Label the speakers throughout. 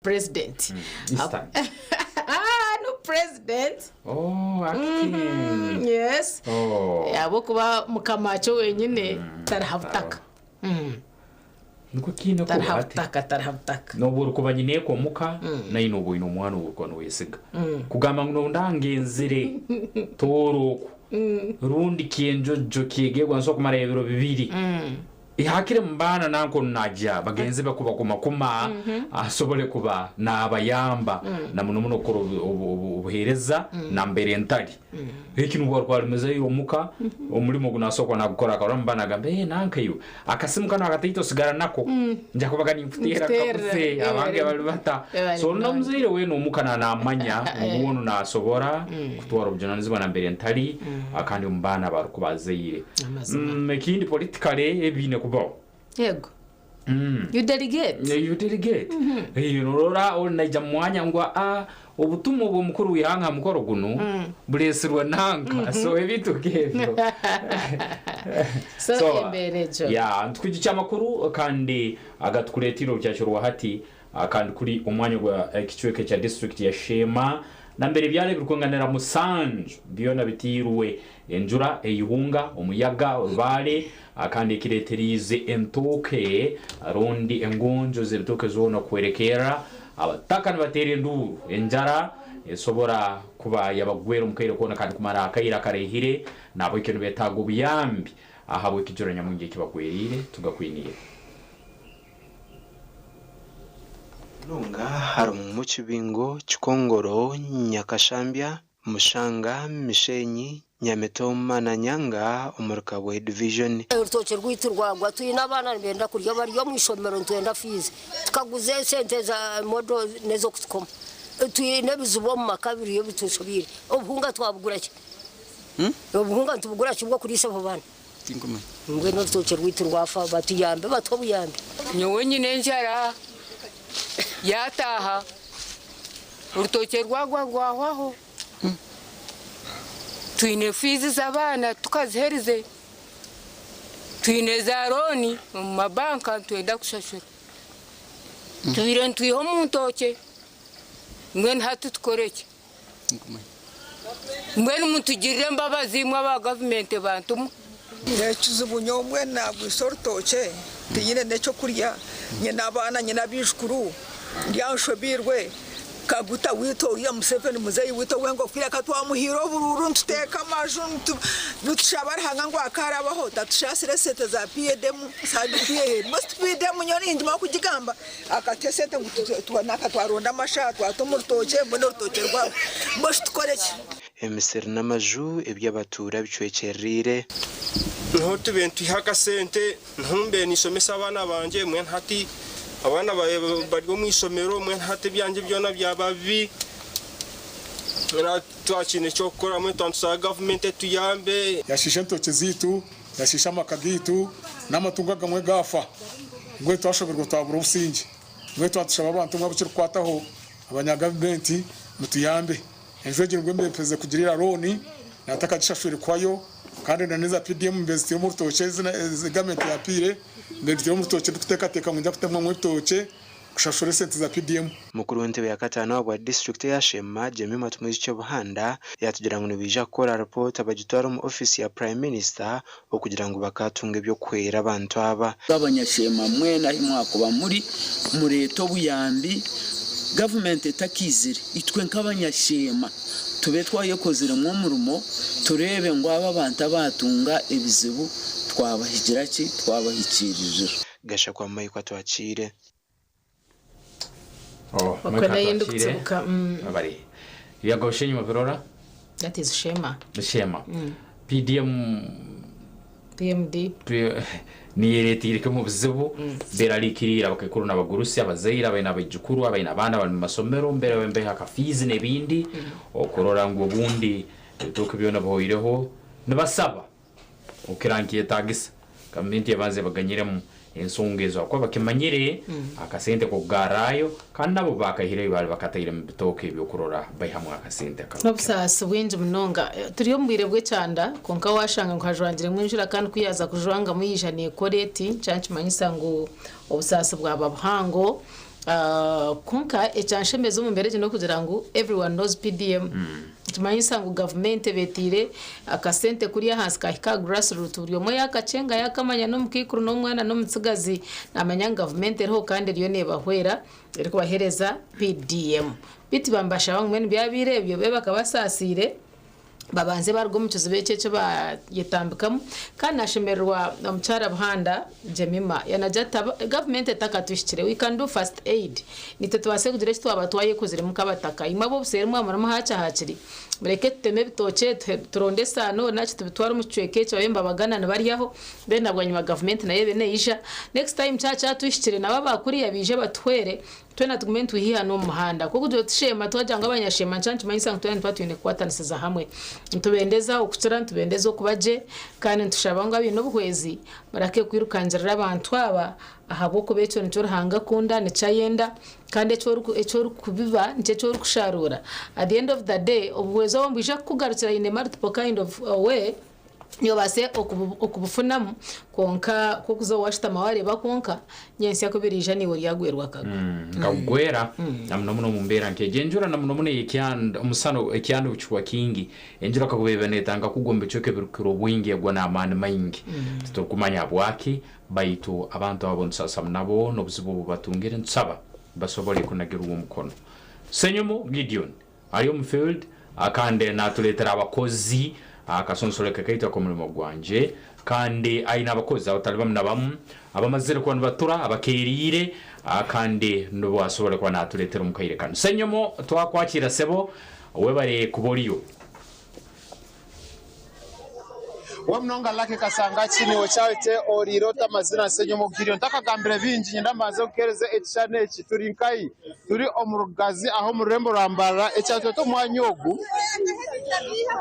Speaker 1: President.
Speaker 2: Eastern.
Speaker 1: Ah, no president.
Speaker 2: Oh, acting.
Speaker 1: Yes.
Speaker 2: Oh.
Speaker 1: Ahabw'okuba mukama wakyo wenyine tariha butaka.
Speaker 2: Nikwo kiine kuba
Speaker 1: Tariha
Speaker 2: hati.
Speaker 1: butaka, tariha butaka.
Speaker 2: N'obu orikuba nyineeka omuka, nainwe oba oine omwana ou orikuba nooyesiga. Kugamba ngu noobu ngenzire toora oku, rundi kyenjojo kyegeegwa nsobola kumarayo ebiro bibiri. Hakire mubaana nanka onu nagya bagenzi be kubakumakuma asobole kuba nabayamba na muno muno kukora obuhereza nambere ntari. Eki nubwo arikuba ari muzaire omuka omurimo ogu nasobora kuba nagukora akarora omubaana nagamba ee nanka iwe akasimu kanu akataito sigara nako njakubaga ninkuteera nkakuze abange bari bata. So nomuzaire weena omuka namanya ngu onu nasobora kutwara obujunanizibwa nambere ntari kandi omubaana abarukuba azaire.
Speaker 1: Amazima.
Speaker 2: Ekindi politically ebiine kubaho.
Speaker 1: Yego. You delegate.
Speaker 2: You delegate. Eh, norora ori naija mu mwanya ngu ah obutumwa obw'omukuru w'ihanga aha mukoro gunu bureesirwe nanka. So ebintu nk'ebyo.
Speaker 1: So, embeera egyo.
Speaker 2: Yeah, nitukwijukya amakuru kandi agatukureeteire orukyakyo rwa hati kandi kuri omwanya gwa ekicweka ekya disiturikiti ya Sheema nambere ebyaro ebirikwinganira musanju byona biteirwe Enjura, eihunga, omuyaga, orubaare, kandi ekireetereize entooke rundi engonjo z'ebitooke zoona kuhwerekerra. Abataka nibateera enduuru. Enjara esobora kuba yabagwera omu kaire koona kandi kumara akaire akaraihire, nahabwekyo nibeetaaga obuyambi ahabw'ekijura nyamwingi ekibagweriire. Tugakwiniire.
Speaker 3: Lunga harimu Mukibingo, Kikongoro, Nyakashambya, Mushanga, Mishenyi, Nyamitoma na Nyanga omuri Kabwe Division.
Speaker 4: Orutookye rwaitu rwagwa twine abaana nibenda kurya bari omu ishomero nitwenda fiizi tukaguza esente za modo n'ez'okutukoma twine ebizibu omu maka biriyo bitushobeire obuhunga twabugura ki obuhunga nitubugura ki bw'okuriisa abo baana mbwenu orutookye rwaitu rwafa batuyambe batuhe obuyambi.
Speaker 5: Nyowe nyine enjara yaataaha. Orutookye rwagwa rwahwaho. Twine fiizi z'abaana tukaziherize. Twine za looni omu mabanka nitwenda kushashura. Twire nitwiha omu ntookye mbwenu hati tukore ki? Mbwenu mutugirire embabazi imwe aba gavumenti bantu mwe.
Speaker 6: Ekizibu nyowe mbwenu naagwisa orutookye tinyine n'ekyokurya, nyine abaana nyine abaijukuru ndi aha nshobeirwe. Kaguta waitu oriya Museveni muzeeyi waitu ow'engofiira ka twamuhaire oburuuru nituteeka amaju nitushaba Ruhanga ngu akarabaho tatushaasire esente za PDM PDM nyowe ninguma kugigamba akatuha esente ngu naka twaronda amashaha twata omu rutookye mbwenu orutookye rwahwa mbwenu shi tukore ki?
Speaker 3: Emisiri n'amaju eby'abatuura bicwekyereire.
Speaker 7: Niho tube nitwiha akasente niho mbe ninshomesa abaana bangye mbwenu hati abaana bari omu ishomero mbwenu hati ebyangye byona byaba bibi mbwenu hati twakiine eky'okukora mbwenu twaba nitushaba gavumenti etuyambe.
Speaker 8: Yashiisha entookye zaitu, yashiisha amaka gaitu, n'amatungo agamwe gaafa. Mbwenu twashoberwa twabura obusingye. Mbwenu twaba nitushaba abantu mwe abu kirikukwataho, abanyagavumenti mutuyambe. Enju egi nibwo mperize kugirira looni natakagishashwire kuhwayo kandi na neza PDM mbe nziteire omu rutookye ezi gavumenti yapiire mbe nziteire omu rutookye ndikuteekateeka ngu ninza kutemwamu ebitookye kushashura esente za PDM.
Speaker 3: Mukuru w'entebe ya kataano ahabwa disiturikiti eya Sheema, Jemima Tumwijukye Buhanda yaatugira ngu nibaija kukora ripoota bagitware omu ofiisi ya Prime Minister okugira ngu bakaatunga eby'okuhwera abantu aba.
Speaker 9: Abanyasheema mwena ahi mwakuba muri, mureete obuyambi gavumenti etakaizire. Itwe nk'abanyasheema tube twayekoziremu omurimo tureebe ngu abo abantu abaatunga ebizibu twabahigira ki, twabahikiiririra.
Speaker 3: Gashakwa Mike Atwakiire.
Speaker 2: Oh,
Speaker 1: Okwe
Speaker 2: Mike
Speaker 1: nayo
Speaker 2: Atwakiire.
Speaker 1: ndikutsibuka.
Speaker 2: Bari. Yaga enyima birora.
Speaker 1: That is Shema.
Speaker 2: Shema. PDM
Speaker 1: PMD.
Speaker 2: niyereteire kimwe obuzibu berarikiriire abakaikuru n'abagurusi abazaire abaine abaijukuru abaine abaana bari mu masomero mbere mbeho akafiizi n'ebindi okurora ngu obundi ebitooke byona bihoireho nibasaba Okukira nikyetagisa gavumenti ebanze ebaganyiremu ensonga ezo ahakuba bakimanyire akasente k'okugarrayo kandi nabo baakaihireyo baali bakataire mu bitooke eby'okurora baihamu akasente akarukukira.
Speaker 1: N'obusaasi bwingi munonga. Turi omu bwire bw'ekyanda kwonka waashanga ngu hajwangiremu enjura kandi ku yaaza kujwangamu yaija neekora eti, nikyo nikimanyisa ngu obusaasi bwaba buhango. Kwonka ekyanshemeza omu mbeera egi n'okugira ngu everyone knows PDM. Nikimanyisa ngu gavumenti eba etaire akasente kuriya ahansi kahika aha grassroot buri omwe yaakakyenga yaakamanya n'omukaikuru n'omwana n'omutsigazi naamanya ngu gavumenti eriho kandi eriyo neebahwera erikubaheereza PDM. Beitu bambashaba ngu mbwenu byabaire ebyo babe bakabasaasiire babanze baruga omu kizibu ekyo eki bayetambikamu. Kandi nashemererwa omukyara Buhanda Jemima yanagira ati gavumenti etakatuhikire we can do first aid nitwe tubaase kugira eki twaba twayekoziremu nk'abataka. Imwe ab'obuseeri mwaba murimu hakye hakiri mureke tuteme ebitookye turonde esaano naki tubitware omu kicweka ekyo babe nibabagana nibaryaho then na bwanyima gavumenti nayo ebe neija. Next time kyaba kyatuhikire nabo abakuriya baije batuhwere Twena tugume nitwihiihana omu muhanda. Ku okugira oti Sheema, twagira ngu Abanyasheema nikyo nikimanyisa ngu twena nituba twine kukwatanisiza hamwe. Nitubendeza okukira, nitubendeza okuba gye, kandi nitushaba ngu abaine obuhwezi bareke kwirukangirira abantu aba ahabw'okuba ekyo nikyo Ruhanga akunda, nikyo ayenda, kandi eki oriku eki orikubiba nikyo eki orikusharuura. At the end of the day, obuhwezi obwo nibwija kukugarukira in a multiple kind of way. Noobaasa okubufunamu kwonka ku orikuza waashutama waareeba kwonka, nyentsya ku biriija naiwe oryagwerwa akagwe.
Speaker 2: Nkakugwera na muno muno omu mbeera nk'egi. Enjura na muno muno ey'ekyanda, omusana ekyanda obu kikuba kingi, enjura kakuba eba neetandika kugwa omu bicweka ebirikukira obwingi egwa n'amaani maingi. Titurikumanya habwaki, baitu abantu abo nitusaasa nabo n'obuzibu obu batungire nitusaba basobole kunagirwa omukono. Ssenyomo Gideon. Ari omu field kandi natureetera abakozi aha kasonsoreke kaitu ak'omurimo gwangye kandi aine abakozi abatari bamwe na bamwe abamazire kuba nibatura abakeeriire kandi nibo asobora kuba natureetera omu kaire kanu. Ssenyomo twakwakiira sebo webare kuba oriyo.
Speaker 10: Wamunonga Lucky Kasangaki niiwe Charity oriire ota amazina Ssenyomo Gideon. Ntakagambire bingi nyenda mbanze nkuhereze ekishushani eki. Turi nkahi? Turi omu Rugazi aha omu rurembo rwa Mbarara. Ekyatureeta omu mwanya ogu,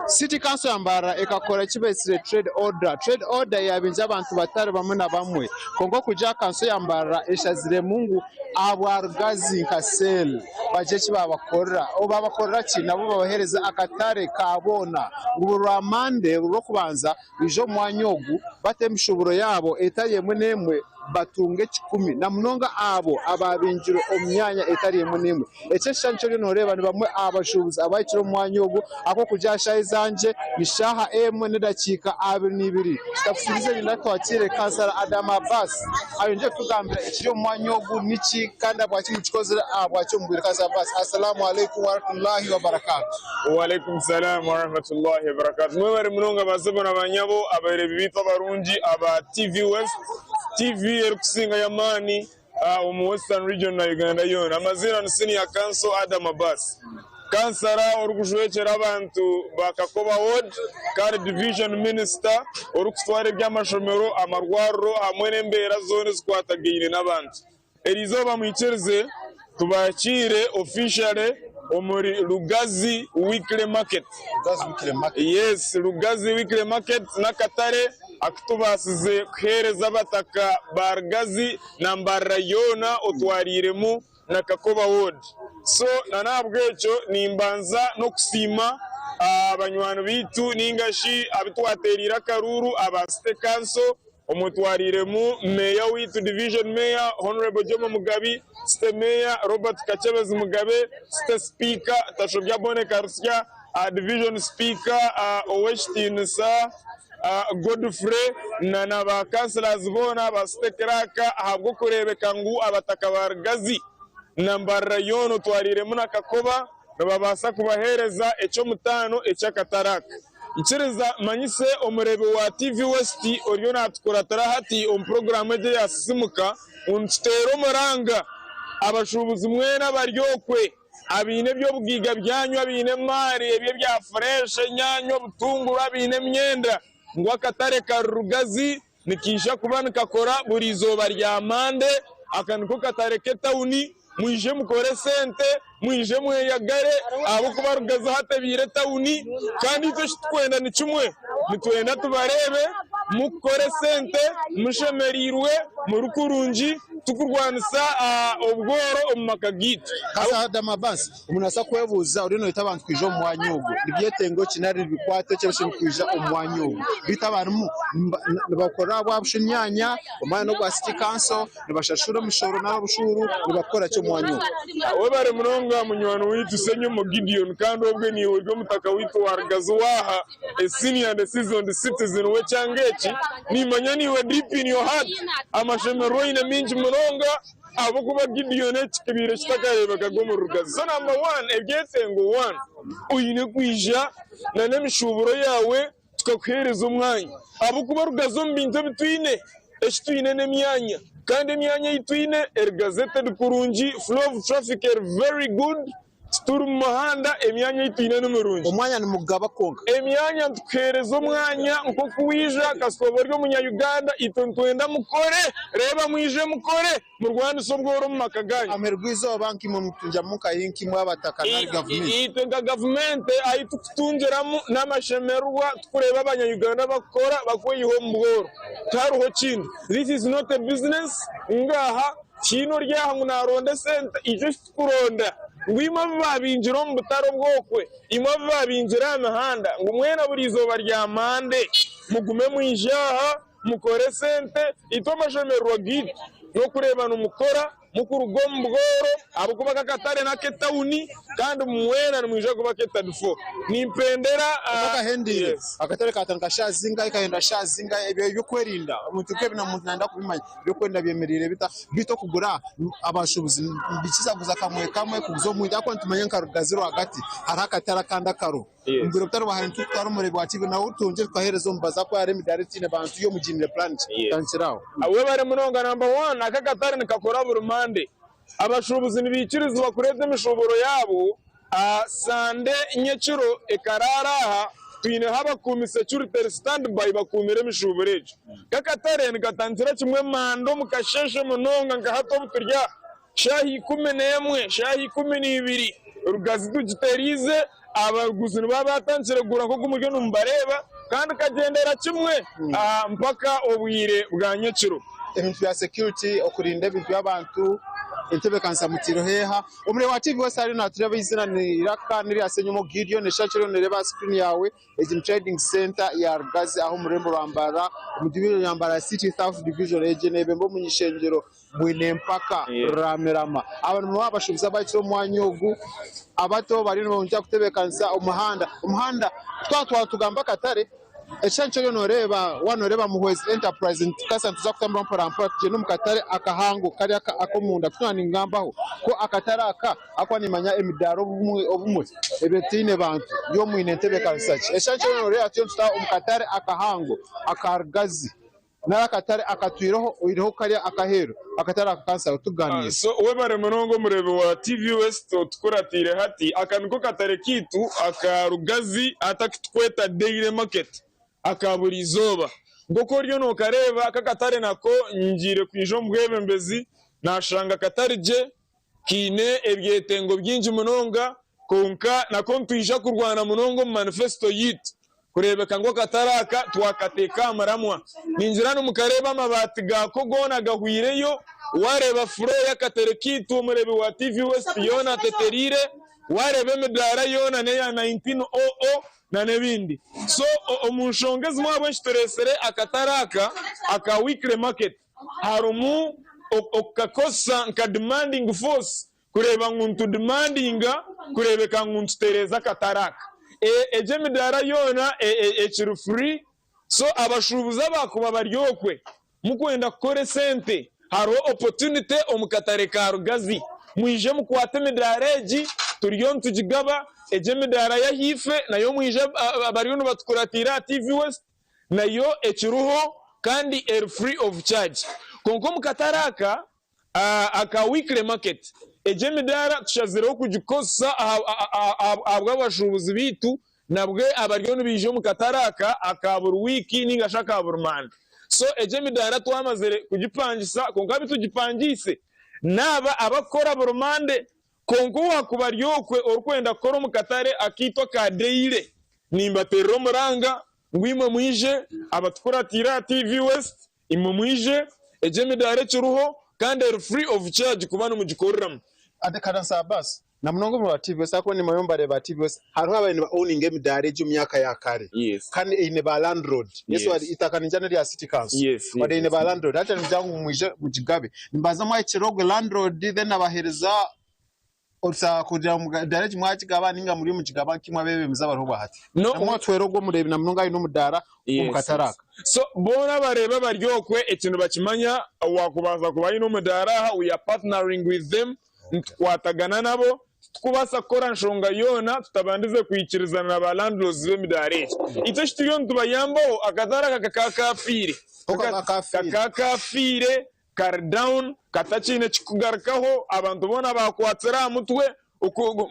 Speaker 10: City Council ya Mbarara ekakora eki beetsire Trade Order. Trade Order yaabingire abantu batari bamwe na bamwe. Kwonka okugira Kanso ya Mbarara eshaziremu ngu ahabwa Rugazi nka cell bagire eki baabakorera. Obu baabakorera ki? Nabo babaheereza akatare ka boona ngu buri rwa Mande, buri Rwokubanza baije omu mwanya ogu bate emishuuburo yaabo etari emwe n'emwe batunge ekikumi na munonga abo abaabingirwe omu myanya etari emwe n'emwe. Eki ekishushani eki oriyo nooreeba ni bamwe aha bashuubuzi abahikire omu mwanya ogu ahabw'okugira shaaha ezangye ni shaaha emwe n'edakiika 22. Tutakusibize nyenda twakiire Kansara Adam Abbas ayongyere kutugambira ekiri omu mwanya ogu niki kandi ahabwaki mukikozire ahabwaki omu bwire. Kansara Abbas, Assalamu alaikum warahmatullahi wabarakatuh.
Speaker 11: Waalaikum salaam warahmatullahi wabarakatuh. Mwebare munonga basebo na banyabo abareebi baitu abarungi aba TV West, TV erikusingayo amaani omu Western Region na Uganda yoona. Amaziina ni Senior Counsel Adam Abbas, kansara orikujwekyera abantu ba Kakoba Ward kandi Division Minister orikutwara eby'amashomero, amarwariro hamwe n'embeera zoona ezikwatagaine n'abantu. Eriizooba mwikirize tubakiire officially omuri Lugazi Weekly Market. Yes, Lugazi Weekly Market n'akatare akutubaasize kuheereza abataka ba Lugazi na Mbarara yoona otwariiremu na Kakoba Ward. So na n'ahabw'ekyo nimbanza n'okusiima banywani baitu ninga shi abu twateereire akaruuru aba City Council Omutwariiremu Meeya waitu Division Mayor Hon. Jomo Mugabi, City Mayor Robert Kakyebezi Mugabe, City Speaker Tashobya Bonny Karusya, Division Speaker Owekitiinisa Godfrey na na ba Councillors boona, ba City Clerk ahabw'okureebeka ngu abataka ba Rugazi na Mbarara yoona otwariiremu na Kakoba nibabaasa kubaheereza eky'omutaano eky'akatare aka. Ikiriza manyise omureebi wa TV West oriyo naatukuratira hati omu puroguraamu egi eya Sisimuka ngu nituteera omuranga abashuubuzi mwena abari okwe abaine eby'obugaiga byanyu, abaine emaari, ebyo ebya fureesha, enyaanya, obutunguru, abaine emyenda ngu akatare kari Rugazi Nikaija kuba nikakora buri izooba rya Mande. Aka niko katare k'etawuni. Mwije mukore esente, mwije mweyagare ahabw'okuba Rugazi hati ebaire etawuni. Kandi itwe eki turikwenda ni kimwe, nitwenda tubareebe murikukora esente, mushemereirwe, muri kurungi. tukurwanisa obworo omu maka gaitu.
Speaker 10: Kasa Mabasi, omuntu naabaasa kwebuuza oriyo noyeta abantu kwija omu mwanya ogu, ni byetengo ki nari bikwato ki ebirikwija omu mwanya ogu? Beitu abarimu nibakora ahabwa busha emyanya, omwanya n'ogwa City Council, nibashashura emishoro nari obushuru, nibakora ki omu mwanya ogu?
Speaker 11: Webare munonga munywani waitu Ssenyomo Gideon kandi obwe niiwe ori omutaka waitu wa Rugazi waaha a senior and a seasoned citizen w'ekyanga eki. Nimanya niiwe deep in your heart amashemererwa oine mingi munonga ahabw'okuba Gideon eki kibaire kitakareebekaga omuri Rugazi. So number one ebyetengo one oine kwija na n'emishuuburo yaawe tukakuheereza omwanya ahabw'okuba Rugazi omu bintu ebi twine eki twine n'emyanya kandi emyanya ei twine eri gazetted kurungi, flow of traffic eri very good, tituri mu muhanda, emyanya ei twine ni mirungi.
Speaker 10: Omwanya nimugaba kwonka.
Speaker 11: Emyanya nitukuheereza omwanya nk'oku waija kasita oba ori omunya Uganda itwe nitwenda mukore, reeba mwije mukore. Murwanise obworo omu maka gaanyu.
Speaker 10: Aha muheru gw'eizooba nkaimwe mutungiramu nkahi nkaimwe abataka nari gavumenti?
Speaker 11: Itwe nka gavumenti ahi tukutungiramu n'amashemererwa tukureeba abanya Uganda bakukora bakweyiha omu bworo. Tihariho kindi. This is not a business ngaaha tihaine ori aha ngu naronda esente itwe eki tukuronda ngu imwe abu babingire omu butare obwokwe, imwe abu babingire aha mihanda ngu mwena buri izooba rya Monday mugume mwije aha Mukore esente, itwe amashemererwa gaitu n'okureeba nimukora mukuruga omu bworo ahabw'okuba aka akatare n'ak'etawuni kandi mwena nimwija kuba ak'etadifo. Nimpendera
Speaker 10: Otakahendeire, akatare kaatandika shaaha zingahi kahenda shaaha zingahi ebyo eby'okwerinda omuntu nk'ebi omuntu naayenda kubimanya eby'okwerinda byemereire bita? Beitu okugura abashuubuzi nibaikiriza kuguza kamwe kamwe kuguza omwingi ahabw'okuba nitumanya nka Rugazi rwagati hariho akatare akandi akariho. Omu bwire butari bwa hare nitukutwara omureebi wa TV nawe otwongyere tukaheereza omubazi ahakuba hariho emidaara etaine bantu yo omugiinire plan ki? Tandikira aho.
Speaker 11: Webare munonga number one aka akatare nikakora buri Monday abashubuzi nibaikirizibwa kureeta emishuuburo yaabo aha Sande nyekiro ekaraara aha twineho abakuumi security stand by bakuumire emishuuburo egyo kakatare nikatandikira kimwe Mande omu kasheeshe munonga nka hati obu turi aha Shaaha 11, shaaha 12, Rugazi tugiteriize, abaguzi nibaba baatandikire kugura nk'oku muriyo nimubareeba kandi kagyendera kimwe mpaka obwire bwa nyekiro.
Speaker 10: Ebintu bya security, okurinda ebintu by'abantu, entebeekanisa mutaireho eha? Omureebi wa TV wese ariyo naatureeba eiziina ni Iraka n'erya Ssenyomo Gideon, eshaaha eki oriyo nooreeba aha screen yaawe Egi ni Trading Centre ya Rugazi aha omu rurembo rwa Mbarara omu division ya Mbarara City South Division. Egi neebemba omuny'ishengyero Bwinempaka Ruramirama. Aba nibo abashuubuzi abahikire omu mwanya ogu abato bariyo nibongyera kutebeekanisa omuhanda. Omuhanda twaba twatugamba akatare, ekishushani eki oriyo nooreeba waaba nooreeba Muhwezi Enterprise nitukaasa nituza kutambura mporampora tugyende omu katare akahango kari ak'omunda. Ku naaningambaho ku akatare aka ahakuba niimanya emidaara obumwe eba etaine bantu yowe mwine ntebeekanisa ki? Ekishushani eki oriyo nooreeba turiyo nituta omu katare akahango aka Rugazi. Nari akatare akatwireho oihireho kariya ak'aheeru, akatare aka kansa tuganire.
Speaker 11: So webare munonga omureebi wa TV West otukuratiire hati. Aka niko katare kaitu aka Rugazi hati aku tukweta Daily Market aka buri izooba. Nk'oku oriyo nokareeba aka akatare nako ngiire kwija omu bwebembezi nashanga katari gye, Kaine ebyetengo bingi munonga, kwonka nako nitwija kurwana munonga omu manifesito yaitu kureebeka ngu akatare aka twakateeka aha muramwa. Ningira nimukareeba amabaati gaako goona gahwireyo, waareeba floor y'akatare kaitu omureebi wa TV West yoona atetereire, waareeba emidaara yoona n'eya 1900 n'ebindi. So omu nshonga ezimwe ahabw'enki tureetsire akatare aka aka weekly market, Harimu okukakozesa nka demanding force kureeba ngu nitudemandinga kureebeka ngu nitutereeza akatare aka. Egyo emidaara yoona ekiri free so abashuubuzi abaakuba bari okwe mukwenda kukora esente hariho opportunity omu katare ka Rugazi. Mwije mukwate emidaara egi turiyo nitugigaba, egyo emidaara y'ahaifo nayo mwije abariyo nibatukuratiira aha TV West. Nayo ekiriho kandi eri free of charge. Kwonka omu katare aka aka weekly market, egyo emidaara tushazireho kugikozesa ahabw'abashuubuzi baitu nabwe abariyo nibaija omu katare aka aka buri wiiki ninga shi aka buri manda. So egyo emidaara twamazire kugipangisa kwonka abu tugipangiise naaba abakukora buri mande. Kwonka owaakuba ari okwe orikwenda kukora omu katare akaitu aka daily, nimbateerera omuranga ngu imwe mwije, abatukuratiire aha TV West, imwe mwije, egyo emidaara ekiriho, Kandi eri free of charge kuba nimugikoreramu.
Speaker 10: Ate Karansa Abbas, Na munonga omuri ba TV West ahakuba nimanya omu bareeba ba TV West hariho ababaire niba owninga emidaara egyo omu myaka ya kare kandi eine ba landlord. Yes wari eitaka ningira nerya City Council but eine ba landlord hati nimugira ngu mwije mugigabe. Nimbanza mwahikirira ogwe landlord then abahereza orusa kugira ngu emidaara egi mwagigaba ninga muriyo mugigaba nk'imwe abebembezi abariho obwahati. Namwe otwere ogwo omureebi na munonga aine omudaara omu katare aka.
Speaker 11: So boona abareeba bari okwe eki nibakimanya owakubaasa kuba aine omudaara aha we are partnering with them Nitukwatagana nabo, titukubaasa kukora nshonga yoona tutabandize kwikirizana na ba landlords b'emidaara egi. Itwe eki turiyo nitubayambaho, akadaara aka kakaba kaafiire. Kakaba kaafiire, kari down, katakiine kikugarukaho, abantu boona baakwatsire aha mutwe,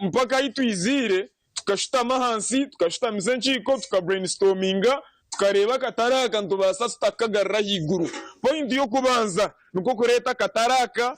Speaker 11: mpaka ahi twiziire Tukashutama ahansi, tukashutamisa enkiiko, tuka brainstorminga, tukareeba akatare aka nitubaasa tuta kukagarura ahaiguru. Point y'okubanza nikwo kureeta akatare aka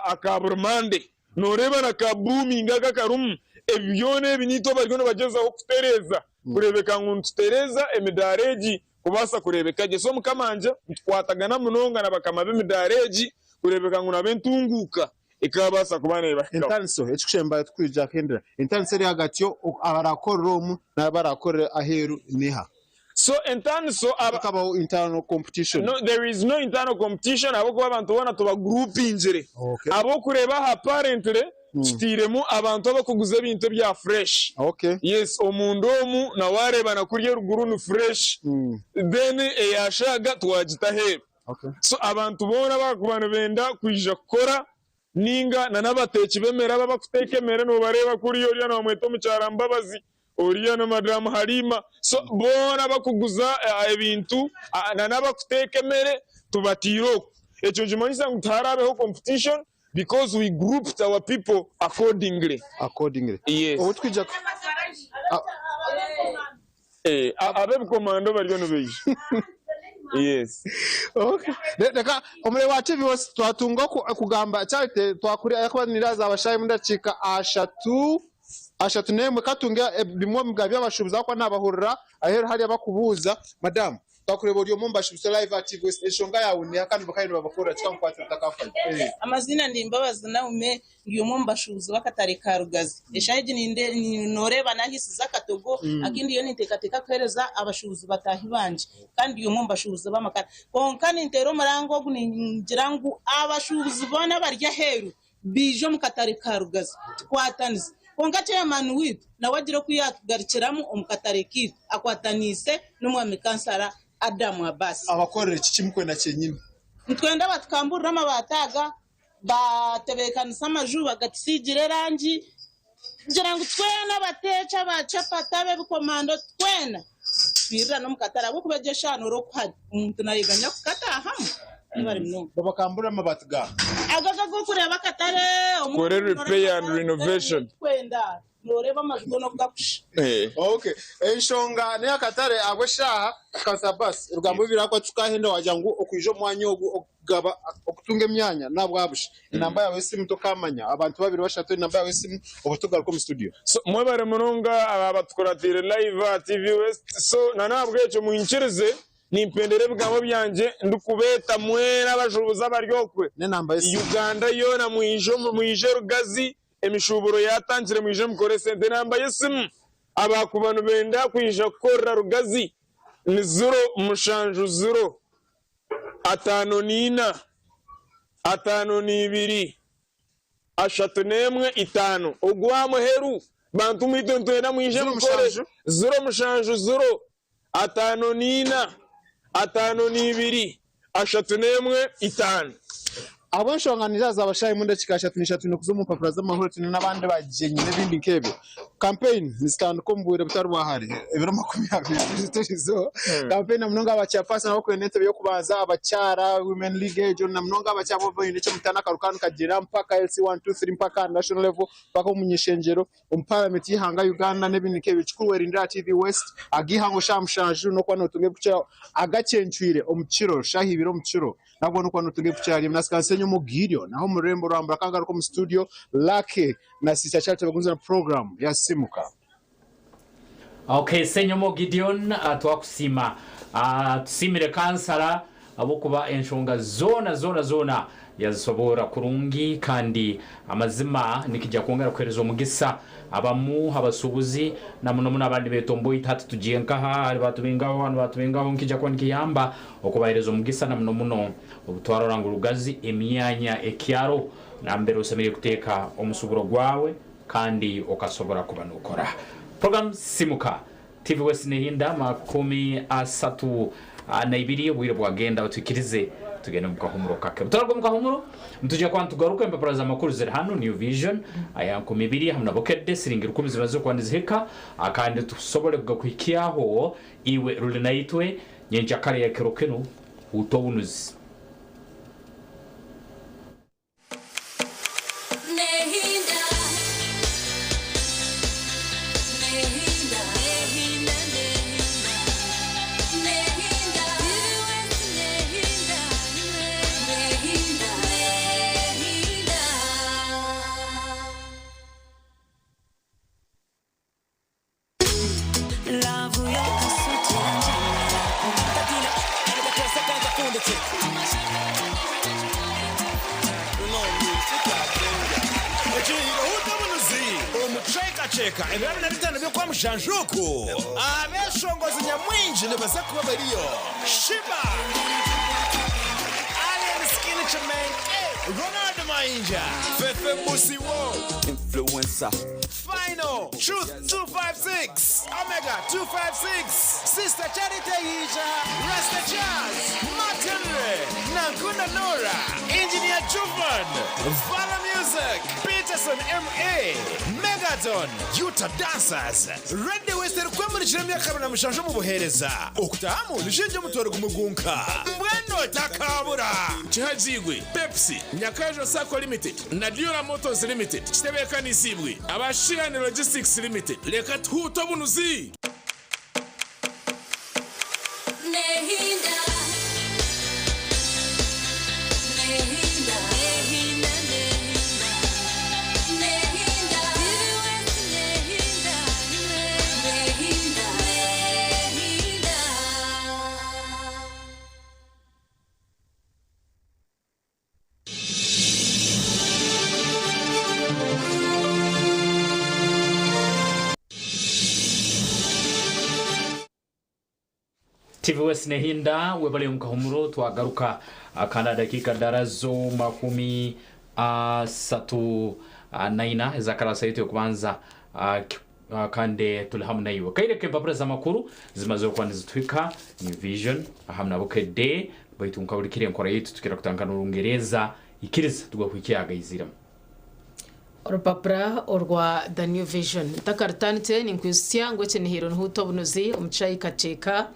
Speaker 11: aka buri Monday. Nooreeba na ka booming aka akarimu, ebi byona ebi niitwe abariyo nibagyezaho kutereeza kureebeka ngu nitutereeza emidaara egi kubaasa kureebeka gye. So Mukama ngye nitukwatagana munonga na bakama b'emidaara egi kureebeka ngu nabo entunguuka ekabaasa kuba neebahikaho.
Speaker 10: Entaniso, Ekikushembayo tikwija kuhendera. Entaniso eri ahagati yo abarakorera omu n'abarakorera aheeru neha?
Speaker 11: So entaniso aba.
Speaker 10: Hakabaho internal competition?
Speaker 11: No, there is no internal competition ahabw'okuba abantu boona tubagroupingire.
Speaker 10: Okay.
Speaker 11: Ab'okureeba aha apparently tutairemu abantu abakuguza ebintu ebya fresh.
Speaker 10: Okay.
Speaker 11: Yes, omunda omu na waareeba na kuriya eruguru ni fresh. Then eyashaaga twagita aheeru. So abantu boona abakuba nibenda kwija kukora ninga na n'abateeki b'emere abo abakuteeka emere nobareeba kuriya oriya nibamweta omukyara Mbabazi, oriya ni Madam Halima. So boona abakuguza ebintu na n'abakuteeka emere tubatiire okwo. Ekyo nikimanyisa ngu tiharabeho competition because we grouped our people accordingly.
Speaker 10: Accordingly.
Speaker 11: Yes.
Speaker 10: Obu twija
Speaker 11: Ab'ebikomando bariyo nibaija. Yes.
Speaker 10: Okay. Reka omurebe wa TV wose twatunga okugamba Charity twakuri ayakuba niraza abashahi mudakiika ashatu 31 katunge bimwe omu bigambo by'abashubuzi ahakuba nabahurira aheru hariya bakubuuza. Madam Twakureeba ori omwe omu bashubuzi live aha TV West, enshonga yaawe neeha kandi bakaba nibabakorera ki kamukwatira otakafayo?
Speaker 12: Amaziina ndi Mbabazi Naume, ndi omwe omu bashuubuzi b'akatare ka Rugazi. Eshaaha egi nooreeba naahiisize akatogo aku ndiyo ninteekateeka kuheereza abashuubuzi bataahi bangye kandi ndi omwe omu bashuubuzi b'amakara. Kwonka ninteera omuranga ogu ningira ngu abashuubuzi boona abari aheeru baije omu katare ka Rugazi tukwatanise. Kwonka ceyamaani waitu nawe agire oku yaatugarukiramu omu katare kaitu akwataniise n'omwami kansara Adam Abbas.
Speaker 10: Abakorere ki kimukwenda kyenyini?
Speaker 12: Nitwenda batukamburire amabaati aga, batebeekanise amaju bagatusiigire erangi kugira ngu twena abateeki, aba chapati, ab'ebikomando twena twirirane omu katare ahabw'okuba egyo eshaaha noreeba oku hari omuntu nayeganya kukataahamu nibari munonga.
Speaker 10: Babakamburire amabaati ga.
Speaker 12: Ago ag'okureeba akatare
Speaker 11: Tukore repair and renovation.
Speaker 12: Tikwenda noreeba amaju goona oku gakusha.
Speaker 10: Okay. Enshonga n'ey'akatare ahabw'eshaaha Councillor Abbas ebigambo bibiri ahakuba tukahenda wagira ngu okwija omu mwanya ogu okugaba okutunga emyanya nabwabusha. Enamba yaawe y'esimu tokamanya abantu babiri bashatu enamba yaawe y'esimu obwo tugaruka omu studio.
Speaker 11: So mwebare munonga abo abatukuratiire live aha TV West. So na n'ahabw'ekyo mwinkirize nimpendera ebigambo byangye ndikubeeta mwena abashuubuzi abari okwe Uganda yoona mwije mwije Rugazi emishuuburo yaatandikire mwije mukore esente. Enamba y'esimu abakuba nibenda kwija kukorera Rugazi ni ziro mushanju ziro 54 52 31 5. Ogwa muheru bantu mwitwe nitwenda mwije mukore 0 7 0 54 52 31 5.
Speaker 10: Ahabw'enshonga niija zaaba shaaha emwe n'edakiika ashatu n'ishatu twine kuza omu mpapura z'amahurire twine n'abandi bagyenyi n'ebindi nk'ebyo. Kampeyini nizitandika omu bwire butari bwa hare, ebiro 20 turizo. Kampeyini na munonga aba chairperson abarikwenda entebe y'okubanza, abakyara, women league egyo na munonga abakyara bo baine eky'omutaano akaru kaanu kagyenda mpaka LC one, two, three mpaka aha national level mpaka omu nyeshengyero, omu paramenti y'eihanga Uganda n'ebindi nk'ebyo. Ekikuru werindire aha TV West ag'eihangwe shaaha mushanju n'okuba nootunga ebirikukiraho agakyencwire omu kiro shaaha ibiri omu kiro. Nabwo n'okuba nootunga ebirikukiraho. Nasika Nsenyomo Gideon aho omu rurembo rwa Mbarara kandi ngaruka omu studio Lucky na Sister Charity bagumize na puroguramu ya Simuka.
Speaker 2: Okay, Ssenyomo Gideon, twakusiima. Tusiimire kansara. Ahabw'okuba enshonga zoona zoona zoona yazisoboora kurungi kandi amazima nikija kwongera kuhereza omugisa abamu abasuubuzi na muno muno abandi betomboita hati tugiye nkaha hari batubingaho hanu batubingaho nikija kuba nikiyamba okubahereza omugisa na muno muno obutwarora ngu Rugazi emyanya ekyaro nambere osemeriire kuteeka omusuburo gwawe kandi okasobora kuba nokora. Program Simuka TV West nehinda 32 obwire bwagenda otwikirize tugende omu kahumuro kake. Buturaruga omu kahumuro nitwija kuba nitugaruka empapura z'amakuru ziri hanu New Vision aya 2000 hamu na Bukedde siringi rukumi zimaze kuba nizihika kandi tusobole kugakuhikyaho iwe ruli naitwe nyenkyakara ya kiro kinu huuta obunuzi.
Speaker 13: Omu kicwekacweka ebiro 25 by'Okwamushanju oku, abeeshongozi nyamwingi nibaza kuba bariyo, Sheebah, Alien Skin Kimenke, Ronald Mayinja, Fefe Busiwo,
Speaker 14: Influencer.
Speaker 13: Final, Truth 256, Omega 256, Sister Charity Ayiija, Rasta Jazz, Martin Ray, Nankunda Nora, Engineer Juvan, Vala Music, Peterson MA, Megaton, Utah Dancers, Radio West erikwemurikira emyaka 27 omu buheereza, okutahamu nishinja omutwaro gumwe gwonka. Mbwenu otakabura!
Speaker 15: Kihagiibwe Pepsi, Nyakajo Sacco Limited na Dura Motors Limited kitebeekanisiibwe aba Sheehan Logistics Limited. Reka tuhuute obunuzi!
Speaker 2: TV West nehinda webale mukahumuro twagaruka akana dakika darazo 34 ezakarasa yetu yokubanza kandi tuli hamu naiwe kaire kempapura z'amakuru zimaze okuba nizitwika New Vision ahamu na Bukedde baitu nkahurikire enkora yaitu tukira kutandika n'Orungereza ikiriza tugakwikiyaga iziramu.
Speaker 1: Orupapura orwa The New Vision ntakarutandikire ninkwisya ngu ekinihiro nihuuta obunuzi omu kishaayi kakyeka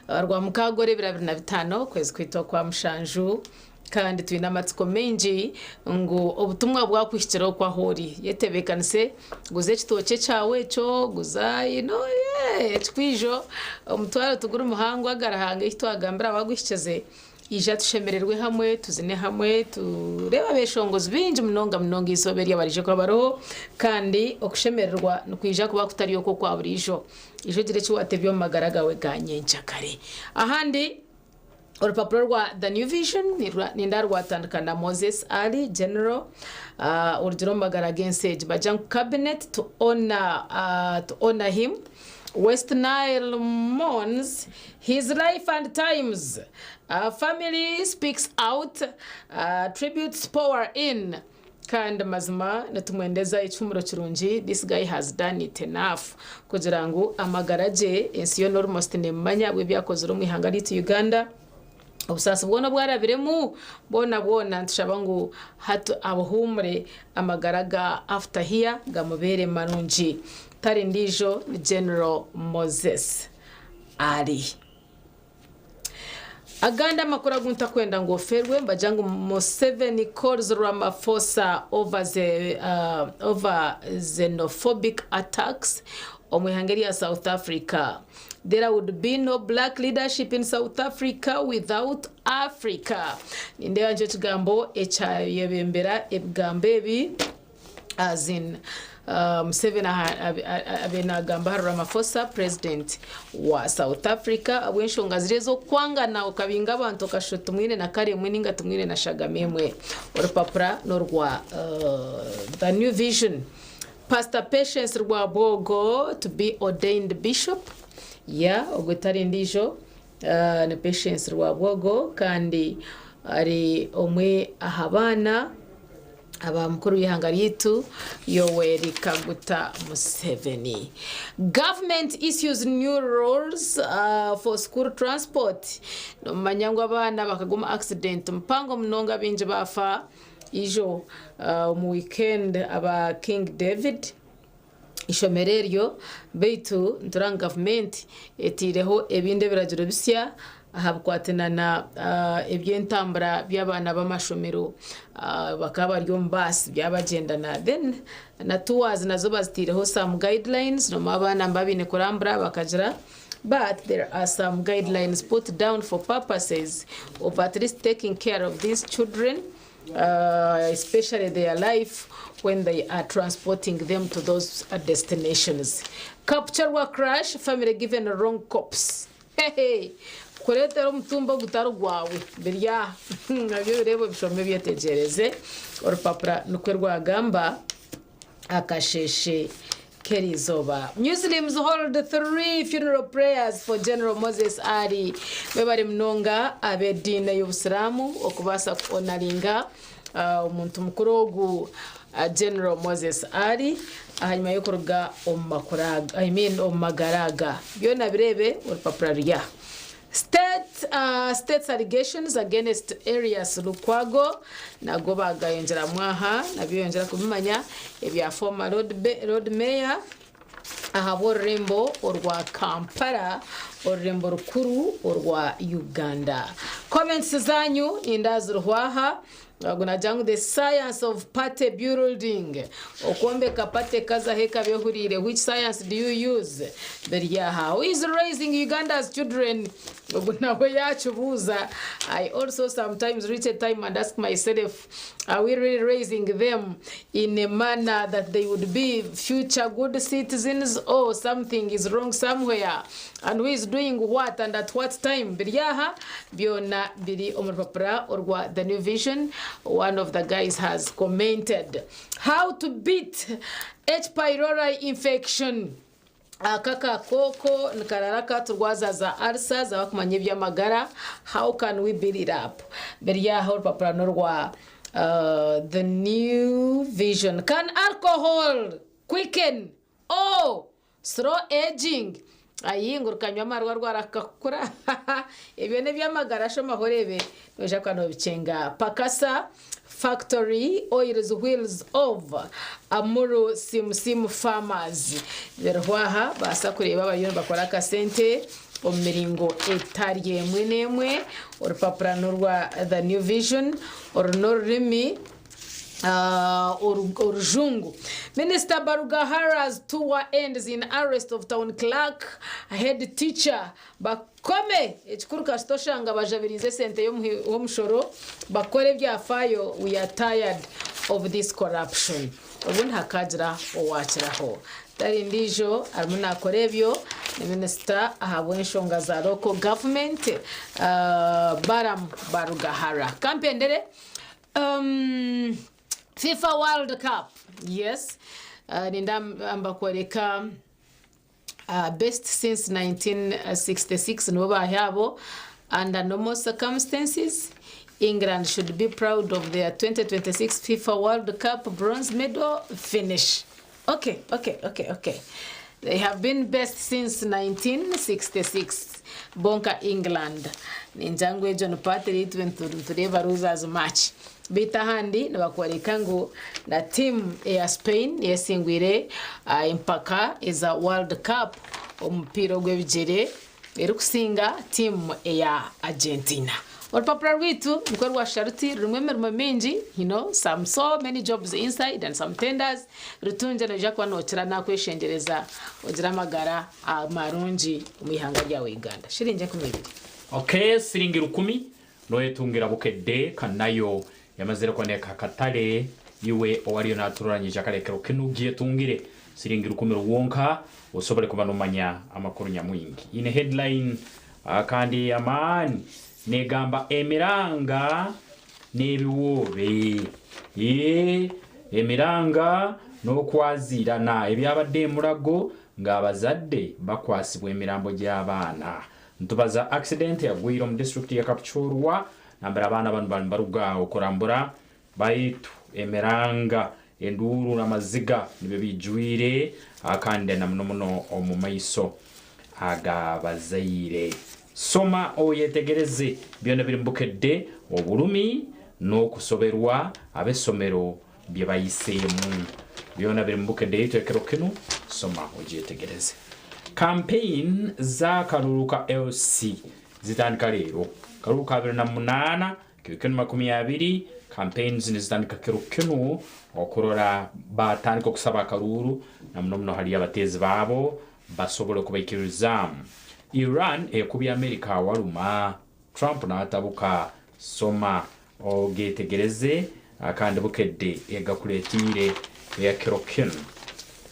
Speaker 1: rwa mukaaga ebiro 25 okwezi kwaitu okwa mushanju kandi twine amatsiko maingi ngu obutumwa bwakuhikira okwo ahu ori yetebeekanise guza ekitookye kyawe ekyo guza you know, yeah, ekikwijo omutwaro tuguri muhango agarahanga eki twagambira abaguhikize ija tushemererwe hamwe tuzine hamwe turebe abeshongozi bingi munonga munonga izooba eri abarije kuba bariho kandi okushemererwa nikwija kuba kutari okwo kwa buriijo ijo ogire eki watebya omu magara gawe ga nyenkyakare. Ahandi orupapuro rwa The New Vision ninda rwatandika na Moses Ali General orugire omu magara g'ensi egi bagira ngu cabinet to honor him. West Nile mourns his life and times. Family speaks out, tributes pour in. Kandi mazima nitumwendeza ekihumuro kirungi. This guy has done it enough kugira ngu amagara gye ensi yoona almost nemumanya bw'ebyakozire omu ihanga ryaitu Uganda. Obusaasi bwona obwarabiremu bwona bwona nitushaba ngu hati abuhumure amagara ga after here gamubeere marungi. Tari ndiijo ni General Moses Ali. Agandi amakuru agu ntakwenda ngu oferwe mbagira ngu Museveni calls Ramaphosa over xenophobic attacks omu ihanga rya South Africa. There would be no black leadership in South Africa without Africa. Nindeeba nikyo kigambo ekyayebembera ebigambo ebi as in Museveni abaire nagamba ahari Ramaphosa president wa South Africa ahabw'enshonga ziri ez'okwangana okabinga abantu okashusha oti tumwine na kare emwe ninga tumwine na shagama emwe. Orupapura n'orwa The New Vision. Pastor Patience Rwabwogo to be ordained bishop. Yeah, ogwo tari ndiijo ni Patience Rwabwogo kandi ari omwe aha baana aba mukuru w'eihanga ryaitu Yoweri Kaguta Museveni. Government issues new rules for school transport. Nomumanya ngu abaana bakagwa omu accident mpango munonga baingi baafa ijo omu weekend aba King David Eishomero eryo beitu nitureba ngu gavumenti eteireho ebindi ebiragiro bisya aha bikwatine na eby'entambura by'abaana b'amashomero bakaba bari omu baasi byabagyendana then na tours nazo baziteireho some guidelines nomu abaana nibaba baine kurambura bakagira but there are some guidelines put down for purposes of at least taking care of these children. Especially their life when they are transporting them to those destinations. Kapchorwa crash, family given wrong corpse. Hehe! Kureetera omutumba ogutari gwawe biri aha. Nabyo obireebe obishome obyetegyereze. Orupapura nikwo rwagamba. Akasheeshe k'eriizooba. Muslims hold 3 funeral prayers for General Moses Ali. Mwebare munonga ab'ediini ey'obusiraamu okubaasa ku honoringa omuntu mukuru ogu General Moses Ali ahanyima y'okuruga omu makura aga, I mean omu magara aga. Byona bireebe orupapura ruri aha. State States allegations against Erias Lukwago nago bagayongyeramu aha nabyo oyongyera kubimanya ebya former Lord Mayor ahabw'orurembo orwa Kampala orurembo rukuru orwa Uganda. Comments zanyu nindazirihwa aha. Ogu nagira ngu the science of party building, okwombeka party ekazaho ekaba ehuriire, which science do you use? Biri aha. Who is raising Uganda's children? Ogu nawe yakibuuza. I also sometimes reach a time and ask myself, are we really raising them in a manner that they would be future good citizens or something is wrong somewhere? And who is doing what and at what time? Biri aha byona biri omu rupapura orwa The New Vision. One of the guys has commented. How to beat H. Pylori infection. Aka akakooko nikarara katurwaza za ulcers abakumanya eby'amagara. How can we beat it up? Biri aha orupapura n'orwa The New Vision. Can alcohol quicken or Slow aging, Ayi ngu rukanywa amarwa rwara kakukura ebyo nebyamagara shomaho oreebe noija kuba nobikyenga Pakasa factory oils wheels of Amuru Simusimu farmers biriho aha baasa kureeba abariyo nibakora akasente omu miringo etari emwe n'emwe orupapura norwa The New Vision oru norurimi Orujungu. Minisita Barugahara's tour ends in arrest of town clerk, head teacher bakome ekikuru kasita oshanga bajabiriize esente y'omushoro bakore ebyafaayo we are tired of this corruption obundi hakagira owakiraho tari ndiijo arimu nakora ebyo ni minisita ahabw'enshonga za local government Balaam Barugahara. Kampendere. FIFA World Cup yes ninda mbakworeka best since 1966 nibo baahi abo under normal circumstances England should be proud of their 2026 FIFA World Cup bronze medal finish okay okay okay okay they have been best since 1966 bonka England ningira ngu egyo ni part ei itwe nitureeba losers match beitu ahandi nibakworeka ngu na team eya Spain niyo esingwire empaka eza World Cup omu mupiira ogw'ebigyere erikusinga tiimu eya Argentina. Orupapura rwaitu nikwo rwashusha ruti rurimu emirimo mingi, you know, some so many jobs inside and some tenders. Rutungye noija kuba nookira nakweshengyereza ogire amagara marungi omu ihanga ryawe Uganda. Shiringi 2000.
Speaker 2: Ok siringi rukumi noyetungira Bukedde kanayo yamazire kuboneka akatare. Iwe owariyo naturora nyija kare ekiro kinu gyetungire siringi rukumiro wonka osobole kuba nomanya amakuru nyamwingi. Ine headline kandi ey'amaani negamba emiranga n'ebiwoobe. Ee, emiranga n'okwaziirana ebyabadde e Mulago ng'abazadde bakwasibwa emirambo gy'abaana. Nitubaza accident yagwire omu district ya Kapchorwa nambere abaana banu bali nibaruga okurambura baitu emiranga, enduuru n'amaziga nibyo biijwire kandi na muno muno omu maiso ag'abazaire. Soma oyetegereze byona ebiri mu Bukedde, oburumi n'okusoberwa ab'essomero bye bayiseemu. Byona biri mu Bukedde yaitu ekiro kinu, soma ogyetegereze. Campaign z'akaruru ka LC zitandika leero. Akaruru ka 28 kiro kinu 20, campaigns nizitandika kiro kinu okurora batandika okusaba akaruuru na muno muno hali abateezi baabo basobole okubaikiririzaamu. Iran ekubye America awaruma, Trump natabuka. Soma ogetegereze kandi Bukedde egakuletiire ekiro kinu.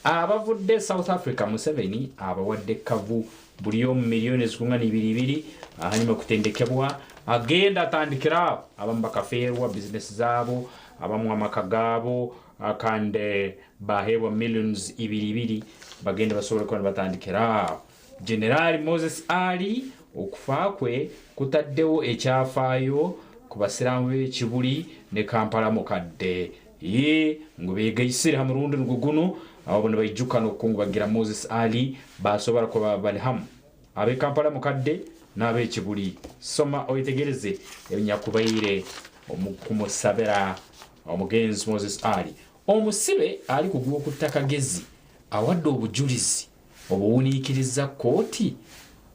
Speaker 2: Abavudde South Africa Museveni abawadde kavu buli omu miliyoni ezikungana ibiri ibiri hanyuma kutendekebwa agenda atandikira aho abamu bakafeerwa bizinesi zaabo abamu amaka gaabo kandi baheebwa millions ibiri ibiri bagende basobole kuba nibatandikira aho. Generali Moses Ali okufa kwe kutaddewo ekyafaayo ku basiraamu b'e Kibuli ne Kampala mukadde. Yee, ngu beegaisire ha murundi nugwo gunu obu nibaijuka n'okukungubagira Moses Ali baasobora kuba bali hamu ab'e Kampala mukadde n'ab'e Kibuli. Soma oyetegereze ebinyakubaire omu kumusabira omugenzi Moses Ali. Omusibe ali ku gw'okutta Kagezi awadde obujulizi obuwuniikirizza kkooti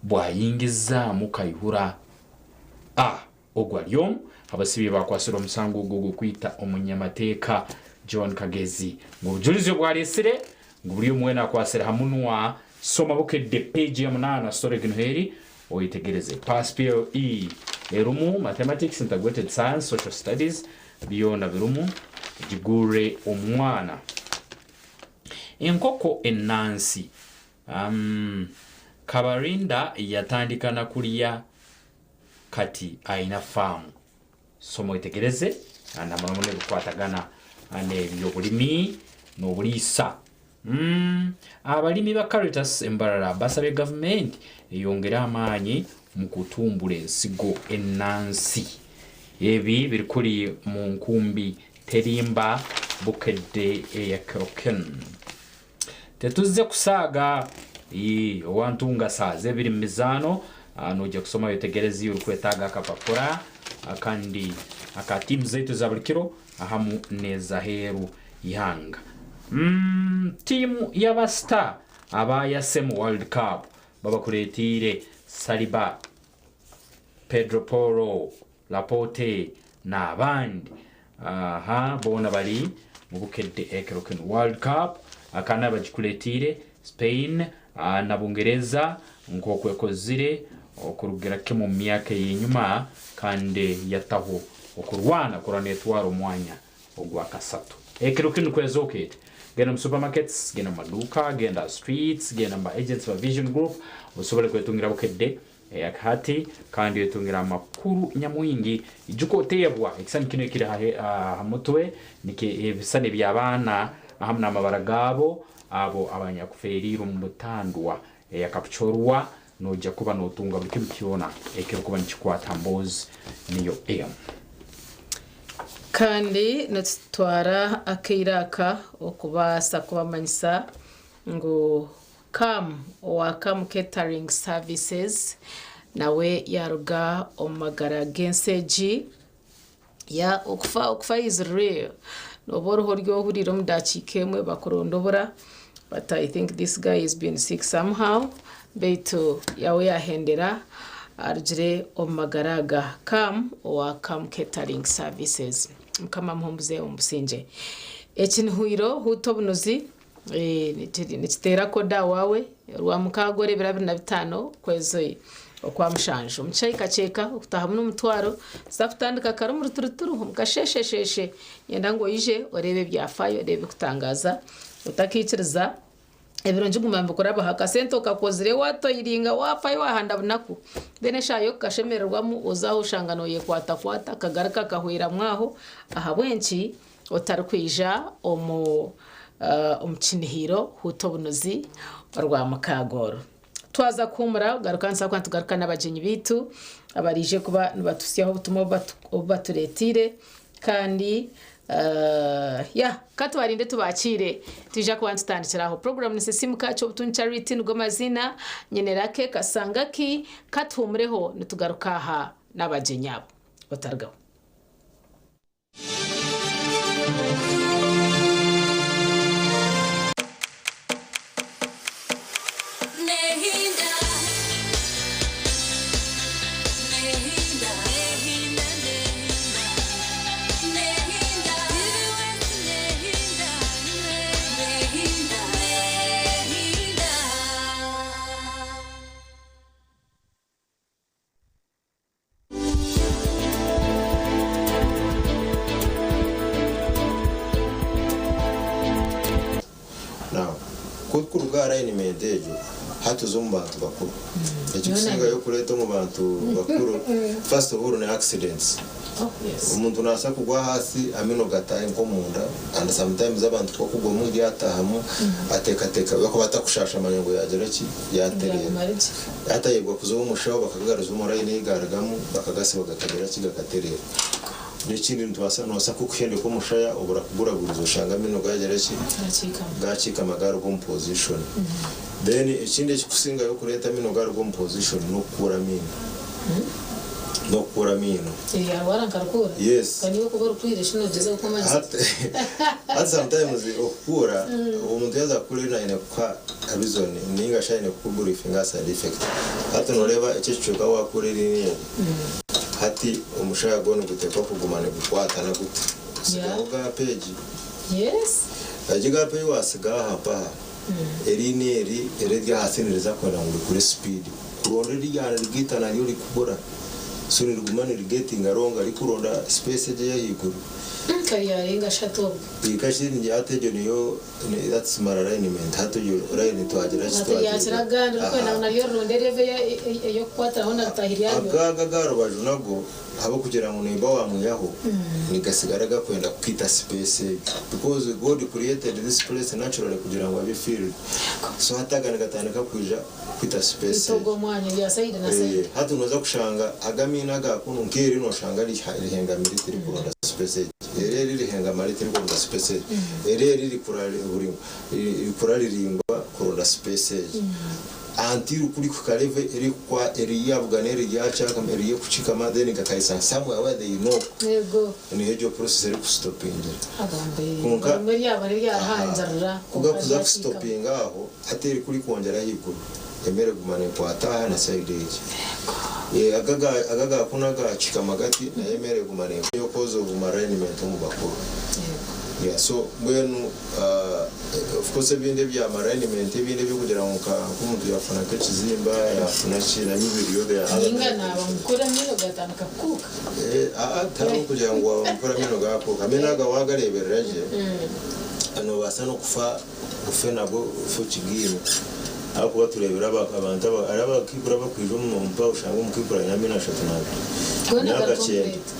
Speaker 2: bw'ayingizzaamu Kayihura. A Ogu ari omu abasibe baakwasirwe omusango ogu ogw'okwita omunyamateeka John Kagezi ngu obujulizi obwaretsire ngu buri omwe weena akwasire ha munwa. Soma Bukedde peegi ya munaana story egi niho eri oyetegereze. Pass PLE erimu Mathematics, Integrated Science, Social Studies byona birimu gigurre omwana. Enkoko ennansi. Kabarinda yatandika na kurya kati aina faamu. Soma oyetegereze na muno muno ebikukwatagana n'eby'obulimi n'oburiisa. Abalimi ba Caritas e Mbarara basabye gavumenti eyongere amaanyi mu kutumbura ensigo ennansi. Ebi biri kuri mu nkumbi terimba Bukedde eya Keroken. Tetuzze kusaaga. Ii, Owa Ntunga saaza ebiri mu mizaano. Noija kusoma oyetegereze iwe orikwetaaga akapapura akandi aka tiimu zaitu eza buri kiro ahamu n'ezaheeru y'ihanga. Tiimu y'aba star abaayase mu World Cup babakureeteire Saliba, Pedro Porro, Laporte n'abandi aha boona bari mu Bukedde ekiro kinu. World Cup akana bagikuretiire Spain na Bungereza nk'oku ekozire okurugira kimwe omu myaka ey'enyuma kandi yataho okurwana kurora netwara omwanya ogwakasatu. Ekiro kinu kwezooka eti, Genda omu supermarkets, genda omu maduuka, genda aha streets, genda omu ba agents ba Vision Group osobole kwetungira Bukedde Eya hati kandi oyetungire amakuru nyamwingi. Ijuka oteebwa ekisani kinu ekiri ha mutwe nikyo ebisani eby'abaana ahamu n'amabara gaabo abo abanyakuferiire omu butandwa eya Kapchorwa. Noija kuba notunga buli kimu kyona ekirukuba nikikwata ha mboozi niyo emu.
Speaker 1: Kandi nitutwara akaire aka okubaasa kubamanyisa ngu Kam owa Kam Catering Services nawe yaruga omu magara g'ensi egi. Ya okufa okufa is real. Nooba oriho ori ohuriire omu dakiika emwe bakurondobora but I think this guy is been sick somehow beitu yawe yahendera arugire omu magara aga. Kam owa Kam Catering Services. Mukama amuhumbuze omu busingye. Ekinihwiro huuta obunuzi. Nikiteera koda waawe Rwamukaaga ebiro 25 okwezi Okwamushanju omu kishaayi Kakyeka okutaahamu n'omutwaro tuza kutandika kare omu ruturuturu omu kasheeshesheeshe. Niinyenda ngu oije oreebe ebyafaayo oreebe ebirikutangaaza otakaikiriza ebirungi kuguma nibikurabaho. Akasente okakozire waatoyiringa waafayo waahanda bunaku then eshaaha y'okukashemererwamu oza aho oshanga nooyekwatakwata kagaruka kahweramu aho. Ahabw'enki otarikwija omu omu kinihiiro huuta obunuzi orwamukaaga oru? Twaza kuhuumura kugaruka nituza kuba nitugaruka n'abagyenyi baitu abaraije kuba nibatuhitsyaho obutumwa obu batureeteire kandi ya ka tubarinde tubakiire twija kuba nitutandikira aho. Puroguraamu ni Sisiimuka Ky'obutungi Charity nigo maziina, nyine Lucky Kasangaki. Ka tuhuumureho nitugaruka aha n'abagyenyi abo. Otarugaho.
Speaker 14: Now, ku orikuruga aha alignment egyo, hati oza omu bantu bakuru. Ekirikusingayo kureeta omu bantu bakuru, first of all ni accidents. Omuntu nabaasa kugwa ahansi amaino gataahe nk'omunda and sometimes abantu ku bakugwa omu ryataahamu ateekateeka ahakuba atakushaasha amanya ngu yaagira ki, yaatereera. Yaatayebwa kuza ow'omushaho bakagagaruza omu line ei gaarugamu bakagasiba gakagira ki, gakatereera. N'ekindi nitubaasa noobaasa nk'okuhendeka omushaya obura kuguraguriza oshanga amaino gaagira ki, gaakiikama gaaruga omu position. Then ekindi ekikusingayo kureeta amaino gaaruga omu position n'okukuura amaino. N'okukuura amaino.
Speaker 1: Yarwara nkarikuura?
Speaker 14: Yes.
Speaker 1: Kandi iwe kuba orikwire shi nogyezaho kumanyisa.
Speaker 14: Hati hati sometimes okukuura omuntu yaaza kukura eri aine kukuha reason ninga shi aine kukubriefinga aha side effect. Hati noreeba eki ekicweka wakuura eriino eri hati omushaya gwo niguteekwa kuguma nigukwatana guti osigaho gap egi.
Speaker 1: Yes.
Speaker 14: Egi gap ei wasiga aha mpaha eriino eri eriri ahansi niriza kwenda ngu rikure speed. Kuronda eryana nirigaita naryo rikubura so niriguma nirigetinga ronga rikuronda space egyo eyahaiguru.
Speaker 1: Nka ryarenga ashatu obwo.
Speaker 14: Hati hati egyo niyo that's malalignment hati egyo line twagira ki
Speaker 1: Hati ryakira agandi ririkwenda ngu naryo rironde level eyokukwatiraho na ritaahi ryaryo.
Speaker 14: Agaga aga rubaju nago ahabw'okugira ngu nimba wamwihaho nigasigara gakwenda kukwita space egyo because God created this place naturally kugira ngu abe filled so hati aga nigatandika kwija kwita space
Speaker 1: Kwita ogwo
Speaker 14: egyo.
Speaker 1: mwanya ebya side na side.
Speaker 14: Hati noza kushanga aga amaino aga kunu nk'eri noshanga rihengamire tirikuronda space egyo, eri eri rihengamare tirikuronda space egyo, eri eri rikura riringwa kuronda space egyo until kurikuhika level erikukwa eriyabugana eri ryakyakama eri erikukikama then gakahisa somewhere where they know
Speaker 1: Yego.
Speaker 14: niho egyo process erikusitopingira.
Speaker 1: Agambe
Speaker 14: Kwonka
Speaker 1: rimwe ryaba riryaruhangirira
Speaker 14: ku
Speaker 1: kwonka
Speaker 14: gakuza
Speaker 1: ryakiikama.
Speaker 14: kusitopinga aho Hati eri kurikwongyera ahaiguru, emere eguma nekwata aha na side egi. Aga aga ga kunu aga kikama gati nayo emere eguma ne niyo cause of malalignment omu bakuru. Yeah so mbwenu of course ebindi ebya malalignment ebindi ebyokugira ngu nka omuntu yafuna nk'ekizimba yafuna ki nabyo biriyo there are other
Speaker 1: Ninga naaba mukuru amaino gatandika kukuuka.
Speaker 14: Aa tihariho kugira ngu waaba mukuru amaino gaakuuka, amaino aga wagareeberera gye nobaasa n'okufa Ofe nabwo ofe okigaine ahakuba tureebire abantu hariho abakaikuru abakwija omu mpaha oshanga omukaikuru aine amaino 32
Speaker 1: Goona
Speaker 14: emyaka
Speaker 1: gari
Speaker 14: kyenda
Speaker 1: complete.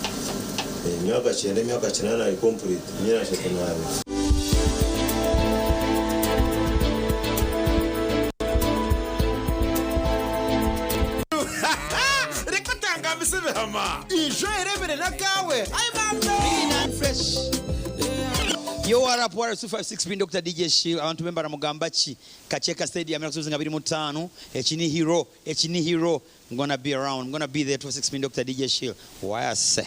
Speaker 14: Emyaka kyenda emyaka kinaana ari complete amaino 32.
Speaker 13: Reka otangambise ebihama, ija oyereebere n'akaawe. Ai bambe!
Speaker 16: Yo what up what up 256 bin Dr DJ Shill abantu bembara mugamba ki Kakyeka Stadium enaku nga 25 ekini hero ekini hero I'm gonna be around I'm gonna be there 256 bin Dr DJ Shill wayase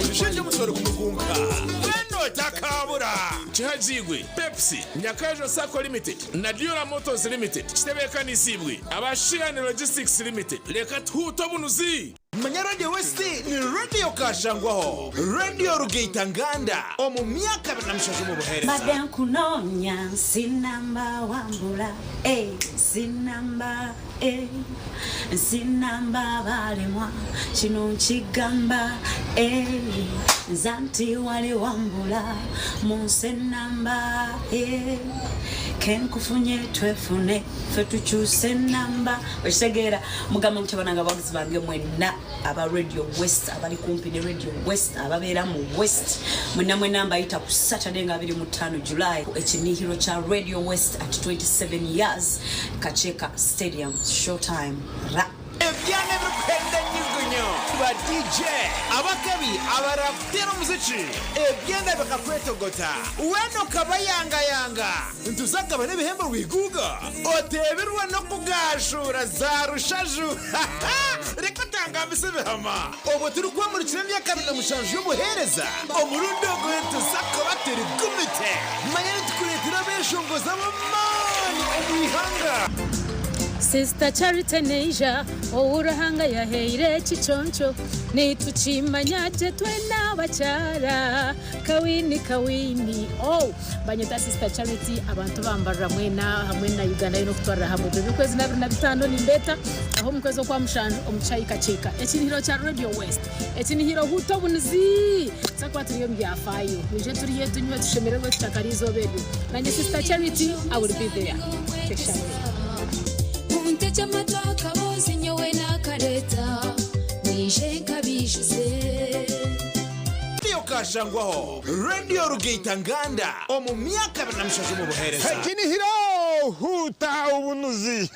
Speaker 13: Omushaija omusoro gumwe gwonka mbwenu otakabura.
Speaker 15: Kihagiirwe Pepsi, Nyakajo Sacco Limited na Dura Motors Limited. Kitebeekanisiibwe aba Sheehan Logistics Limited. Reka tuhuute obunuzi!
Speaker 13: Manya Radio West ni Radio Kashangwaho, Radio Rugaita Nganda omu myaka 27 omu buheereza.
Speaker 17: Mbadde nkunoonya nsinamba wambula eh, nsinamba eh, nsinamba balemwa kino nkigamba eh, nze anti wali wambula mu nsi enamba eh, kenkufunye twefune ffe tukyuse enamba okitegeera. Mugamba mutya banange abawagizi bange mwenna aba Radio West, abali kumpi ne Radio West, ababeera mu West mwenna mwenna mbayita ku Saturday nga 25 July ekinihiro kya Radio West at 27 years Kakyeka Stadium showtime ra.
Speaker 13: Ebyana ebirikuhenda enyugunyu, ba DJ abakabi abarakuteera omuziki, ebyana bikakwetogota weena okabayangayanga. Nituza kugabana ebihembo rwiguuga oteebirwe n'okugaashuura za rushaju. Reka otangambise ebihama. Obwo turikwemurikira emyaka 27 y'obuheereza, omurundi ogu nituza kuba turi gumite. Manya nitukureetera abeeshongozi ab'amaani omu ihanga.
Speaker 1: Sister Charity Neija ou Ruhanga yahaire ekiconco nitukimanya gye twena abakyara. Kawini kawini oh banyeta sister Charity abantu bambarira mwena hamwe na Uganda yoona okutwarira hamwe ebiro by'okwezi n'abiri na bitaano nimbeeta aho omu kwezi okwa mushanju omu kishaayi Kakyeka ekinihiro kya Radio West ekinihiro huuta obunizi tuza kuba turi omu byafaayo mwije turye tunywe tushemererwe tutakara eizooba eryo nanye sister Charity I will be there Keshawe.
Speaker 18: Muntegye amatu akaboozi nyowe naakareeta, mwije nkabiijuze.
Speaker 13: Radio Kashangwaho, Radio Rugaita Nganda omu myaka 27 omu buheereza.
Speaker 11: Ekinihiro huuta obunuzi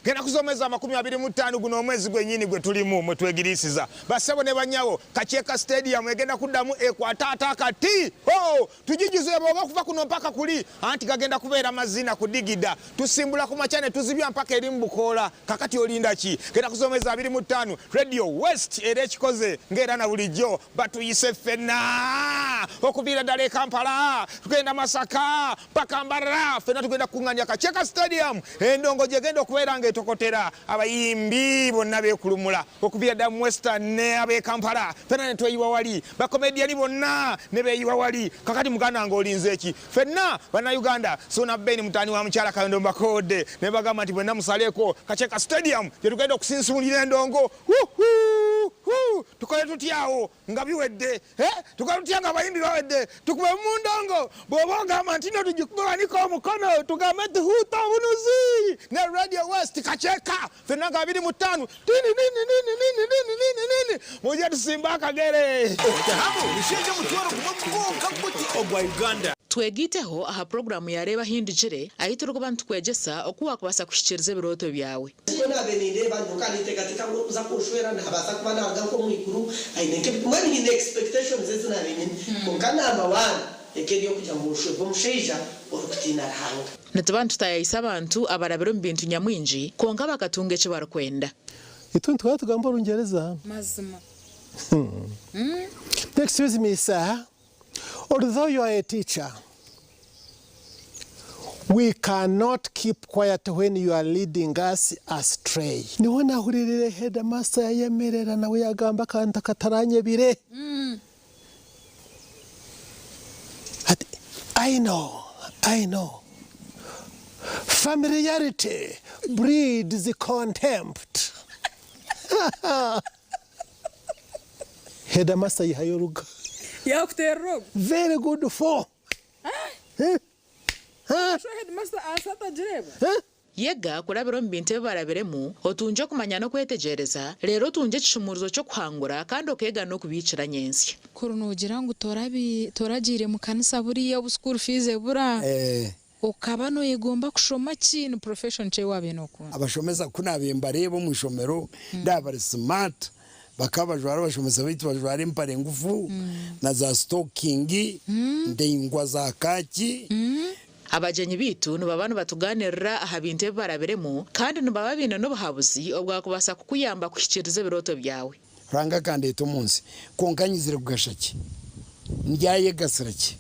Speaker 11: Genda kuza omwezi wa 25 guno omwezi gwenyini gwe tulimu mwe twegiriisiza bassebo ne bannyabo Kakyeka Stadium egenda kuddamu ekwate ate akati hoo Tujijuze bwoba okuva kuno mpaka kuli anti gagenda kubeera mazina kudigida tusimbula kumakya netuzibya mpaka eri mubukoola kakati olinda ki genda kuza omwezi 25 Radio West era ekikoze nga era na bulijjo batuyise ffenna okuviira ddala e Kampala tugenda Masaka mpaka Mbarara ffenna tugenda kukunganya Kakyeka Stadium endongo gyegenda okubeera nga etokotera abayimbi bonna bekulumula Okuviira ddala mu Western ne ab'e Kampala ffenna ne tweyiwa wali, bakomediyani bonna ne beeyiwa wali. Kakati muganda wange olinze ki? Ffenna Bannayuganda, Ssuuna Ben mutaani wa mukyala Kayondo mbakoowodde ne mbagamba nti mwenna musaleeko Kakyeka Stadium gye tugenda okusinsimulira endongo. Huhuu! Huu! Tukole tutya awo nga biwedde? Eh? Tukole tutya nga abayimbi bawedde? Tukube mu ndongo? Bw'oba ogamba nti no tugikube wanika omukono tugambe nti huuta obunuzi ne Radio West Kakyeka ffenna nga 25 nini nini nini nini nini nini nini mujje tusimbe akagere.
Speaker 13: Okutahamu rushenje omutwaro gumwe gwonka guti ogwa Uganda.
Speaker 19: Twegaiteho aha puroguraamu ya Reeba Ahindukire ahu turikuba nitukwegyesa oku waakubaasa kuhikiiriza ebirooto byawe.
Speaker 20: Nikwo naabaire nindeeba nyowe ka ninteekateeka ngu orikuza kunshwera naabaasa kuba naaruga nk'omu iguru aine nk'ebi mbwenu nyine expectations ezi naabaire nyine kwonka number one eka eri okugira ngu nshwerwe omushaija orikutiina Ruhanga.
Speaker 19: Nituba nitutaayaayisa abantu abarabire omu bintu nyamwingi kwonka bakatunga eki barikwenda.
Speaker 21: Itwe nituhora tugamba Orungyereza.
Speaker 22: Mazima.
Speaker 21: Excuse me sir, although you are a teacher, we cannot keep quiet when you are leading us astray. Niho nahuriirire headmaster yayemerera nawe yagamba akantu akataranyebire. Ati, I know, I know. Familiarity breeds contempt. Headmaster yihayo oruga.
Speaker 22: Yakuteerera ogwo.
Speaker 21: Very good for.
Speaker 22: Sho headmaster aasa atagireeba.
Speaker 19: Yega kurabira omu bintu ebi barabiremu, otungye okumanya n'okwetegyereza, reero otungye ekishumuurizo ky'okuhangura kandi okeega n'okubiikira nyentsya.
Speaker 22: Kuri noogira ngu toragiire mu kanisa buriya obu school fees ebura, okaba noyegomba kushoma ki? Ni profession ki ei waabaire nookunda?
Speaker 23: Abashomesa ku naabaire mbareeba omu ishomero ndaaba bari smart, bakaba bajwara abashomesa baitu bajwara empare ngufu na za sitokingi ndaingwa za kaaki.
Speaker 19: Abagyenyi baitu nibaba nibatugaaniirira aha bintu ebi barabiremu kandi nibaba baine n'obuhabuzi obwakubaasa kukuyamba kuhikiiriza ebirooto byawe.
Speaker 23: Ruhanga akandeeta omu nsi, kwonka nyizire kugasha ki? Ndyayegasira ki?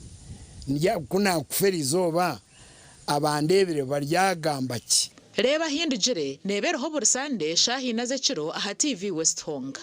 Speaker 23: Ndya, ku naakufera eizooba, abandeebire baryagamba ki?
Speaker 19: Reeba Ahindugire neeba eriho buri Sande shaaha ina z'ekiro aha TV West honka.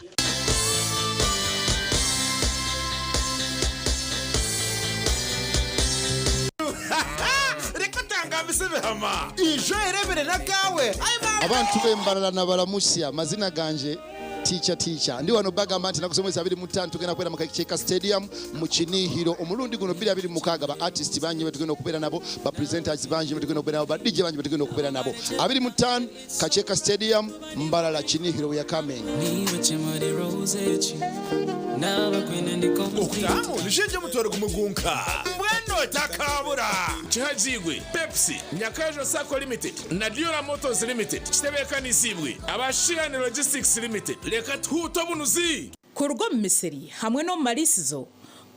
Speaker 13: Reka otangambise ebihama. Ijo erebere n'agaawe. Ai maama!
Speaker 4: Abantu b'embarara nabaramusya mazina ganje Teacher Teacher ndi wano bagamba nti naku z'omwezi 25 tugenda kubeera mu Kakyeka Stadium mu Kinihiro omulundi guno 2026 ba artist bangi betugenda okubeera nabo ba presenters bangi betugenda okubeera nabo ba DJ bangi betugenda okubeera nabo 25 Kakyeka Stadium Mbarara Kinihiro we are coming.
Speaker 13: Okutamu nishinja omutwaro gumwe gwonka mbwenu otakabura.
Speaker 15: Kihagiirwe Pepsi, Nyakajo Sacco Limited na Dura Motors Limited kitebeekanisiibwe aba Sheehan Logistics Limited. Reka tuhuute obunuzi!
Speaker 19: Kuruga omu misiri hamwe n'omu mariisizo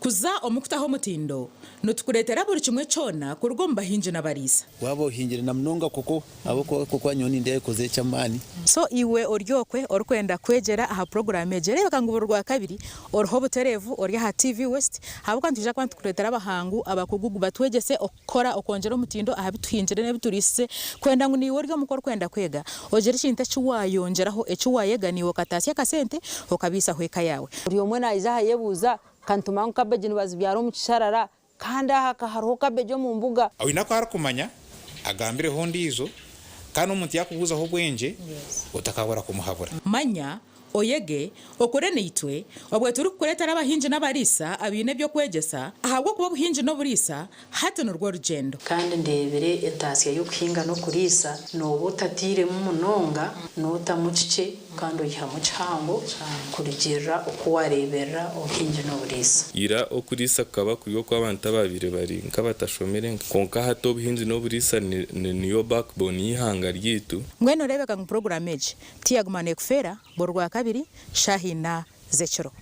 Speaker 19: kuza omu kutaho omutindo, nitukureetera buri kimwe kyona kuruga omu bahingi n'abariisa.
Speaker 5: Waaba ohingire na munonga koko ahabw'okuba koko nyowe nindeeba ekoze eky'amaani.
Speaker 19: So iwe ori okwe orikwenda kwegyera aha puroguraamu egi, reebeka ngu buri Rwakabiri oriho obutereevu ori aha TV West ahabw'okuba nitwija kuba nitukureetera abahangu abakugu batwegyese okukora okwongyera omutindo aha bi tuhingire n'ebi turiisize kwenda ngu naiwe ori omuka orikwenda kwega ogire ekintu eki waayongyeraho eki waayega naiwe okataasya akasente okabiisaho eka yaawe.
Speaker 6: Buri omwe naija aha ayebuuza, Ka nitumanya ngu kabeegi nibazibyara omu kisharara, kandi aha ka hariho kabeegi omu mbuga.
Speaker 24: Oine aku arikumanya, agambireho ondiijo, kandi omuntu yaakubuuzaho obwengye, otakabura kumuhabura.
Speaker 19: Manya, oyege, okore naitwe, obwe turikukureetera abahingi n'abariisa abaine eby'okwegyesa, ahabw'okuba obuhingi n'oburiisa hati nirwo rugyendo.
Speaker 1: Kandi ndeebire entaasya y'okuhinga n'okuriisa, nooba otatairemu munonga, nootamu kikye kandi oihamu kihango kurugiirira oku waareeberera obuhingi n'oburiisa.
Speaker 25: Ira okuriisa kukaba kuri okw'abantu abaabaire bari nk'abatashomire kwonka hati obuhingi n'oburiisa niyo backbone y'eihanga ryaitu.
Speaker 19: Mbwenu oreebeka ngu puroguraamu egi tiyaguma neekufeera buri Rwakabiri shaaha ina z'ekiro.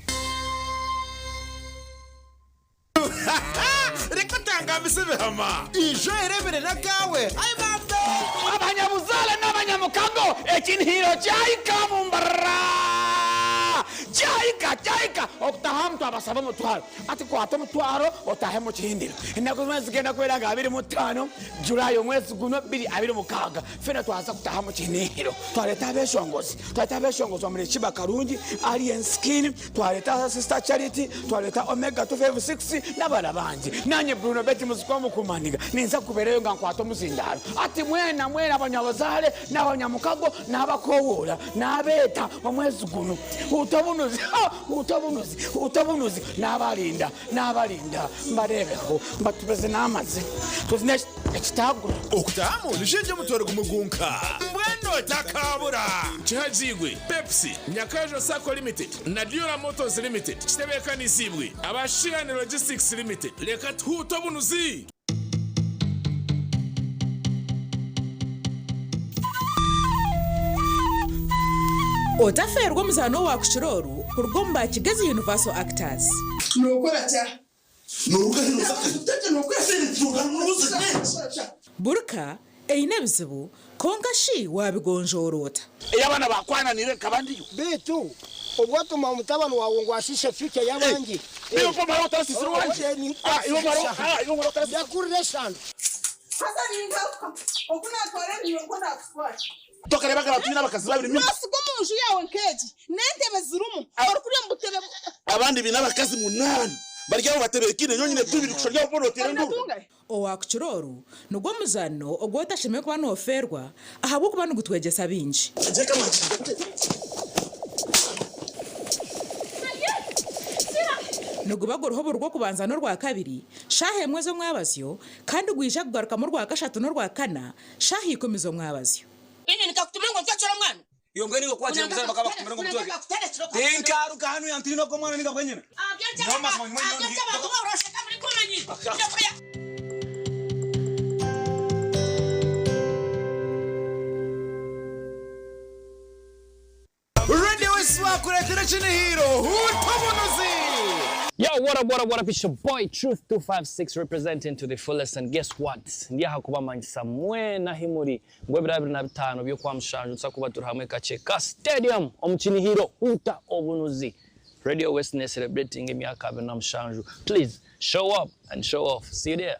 Speaker 13: Reka otangambise ebihama. Ijo erebere n'agaawe. Ai bambe!
Speaker 26: Abanyabuzaare n'abanyamukago ekinihiro kyahika omu Mbarara! Kyahika! Kyahika! Okutaha omu twabasaba omutwaro. Ati kwata omutwaro otaahe omu kihindiro. Enaku zimwe zigenda kubeera nka 25 July omwezi guno 2026. Ffena twaza kutaha omu kinihiro. Twareeta abeshongozi. Twareeta abeshongozi omuri Sheebah Karungi, Alien Skin, Twareeta Sister Charity, twareeta Omega 256 n'abaana bangi. Naanye Bruno Betty Muzika omukumaniga ninza kubeerayo nga nkwata omuzindaaro. Ati mwena mwena abanyabuzaare n'abanyamukago n'abakowoora n'abeeta omwezi gunu. Huuta obunuzi, ha! Huuta obunuzi, huuta obunuzi. N'abarinda, n'abarinda mbareebeho mbatubeze n'amazi. Tuzine ekitaaguro.
Speaker 13: Okutahamu nishinja omutwaro gumwe gwonka. Mbwenu otakabura!
Speaker 15: Kihagiirwe Pepsi, Nyakajo Sacco Limited na Dura Motors Limited kitebeekanisiibwe aba Sheehan Logistics Limited. Reka tuhuute obunuzi!
Speaker 19: Otafeerwa omuzaano owa kukira oru kuruga omu ba Kigezi Universal Actors.
Speaker 27: Nookora kya?
Speaker 19: Buri ka eine ebizibu, kwonka shi waabigonjoora ota?
Speaker 26: Ei abaana baakwananiire nkaba ndiyo.
Speaker 28: Beitu obu watuma mutabani waawe ngu ashiishe future y'abandi. Ndakurira eshano.
Speaker 12: Haza ningaruka oku naatwara ebinywa nikwo naakutwara.
Speaker 15: Tokareebaga abantu baine abakazi babiri mingi?
Speaker 12: Noosiga omu nju yaawe nk'egi n'entebe zirimu, orikurya omu butebe bu.
Speaker 15: Abandi baine abakazi munaana bari aho batebeekaine, nyowe nyine tubiri kusha ori aho boona oteera enduuru.
Speaker 19: Owaakukira oru nigwo muzaano ogu otashemereire kuba noofeerwa ahabw'okuba nigutwegyesa bingi. Niguba guriho buri Rwokubanza n'Orwakabiri shaaha emwe z'omwabazyo kandi gwija kugarukamu Orwakashatu n'Orwakana shaaha ikumi z'omwabazyo.
Speaker 12: Inye nikakutuma ngu ontwekere omwana.
Speaker 29: Iwe mbwenu iwe ku wagira omuzaire bakaba bakutumire ngu omutweke. Tinkaruga hanu yantiina ogwo mwana ninga bwenyine. Nyowe mazima nyuma nyowe ndi.
Speaker 13: Radio West bakureetera ekinihiro Huuta Obunuzi!
Speaker 30: Yo, what up, what up, what up? It's your boy Truth 256 representing to the fullest and guess what? Ndi aha kubamanyisa mwena ahi muri ngu ebiro 25 by'Okwamushanju nituza kuba turi hamwe Kakyeka Stadium omu kinihiro Huuta Obunuzi. Radio West ne celebrating emyaka 27. Please show up and show off. See you there.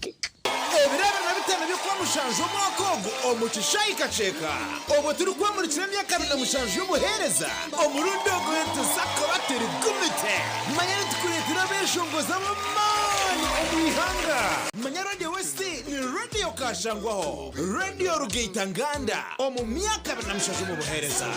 Speaker 13: Ebiro 25 by'Okwamushanju. mushanju omwaka ogu omu kishaayi Kakyeka obwo turikwemurikira emyaka 27 y'obuheereza omurundi ogu nituza kuba turi gumite. Manya nitukureetera abeeshongozi ab'amaani omu ihanga. Manya Radio West ni Radio Kashangwaho, Radio Rugaita Nganda omu myaka 27 omu buheereza.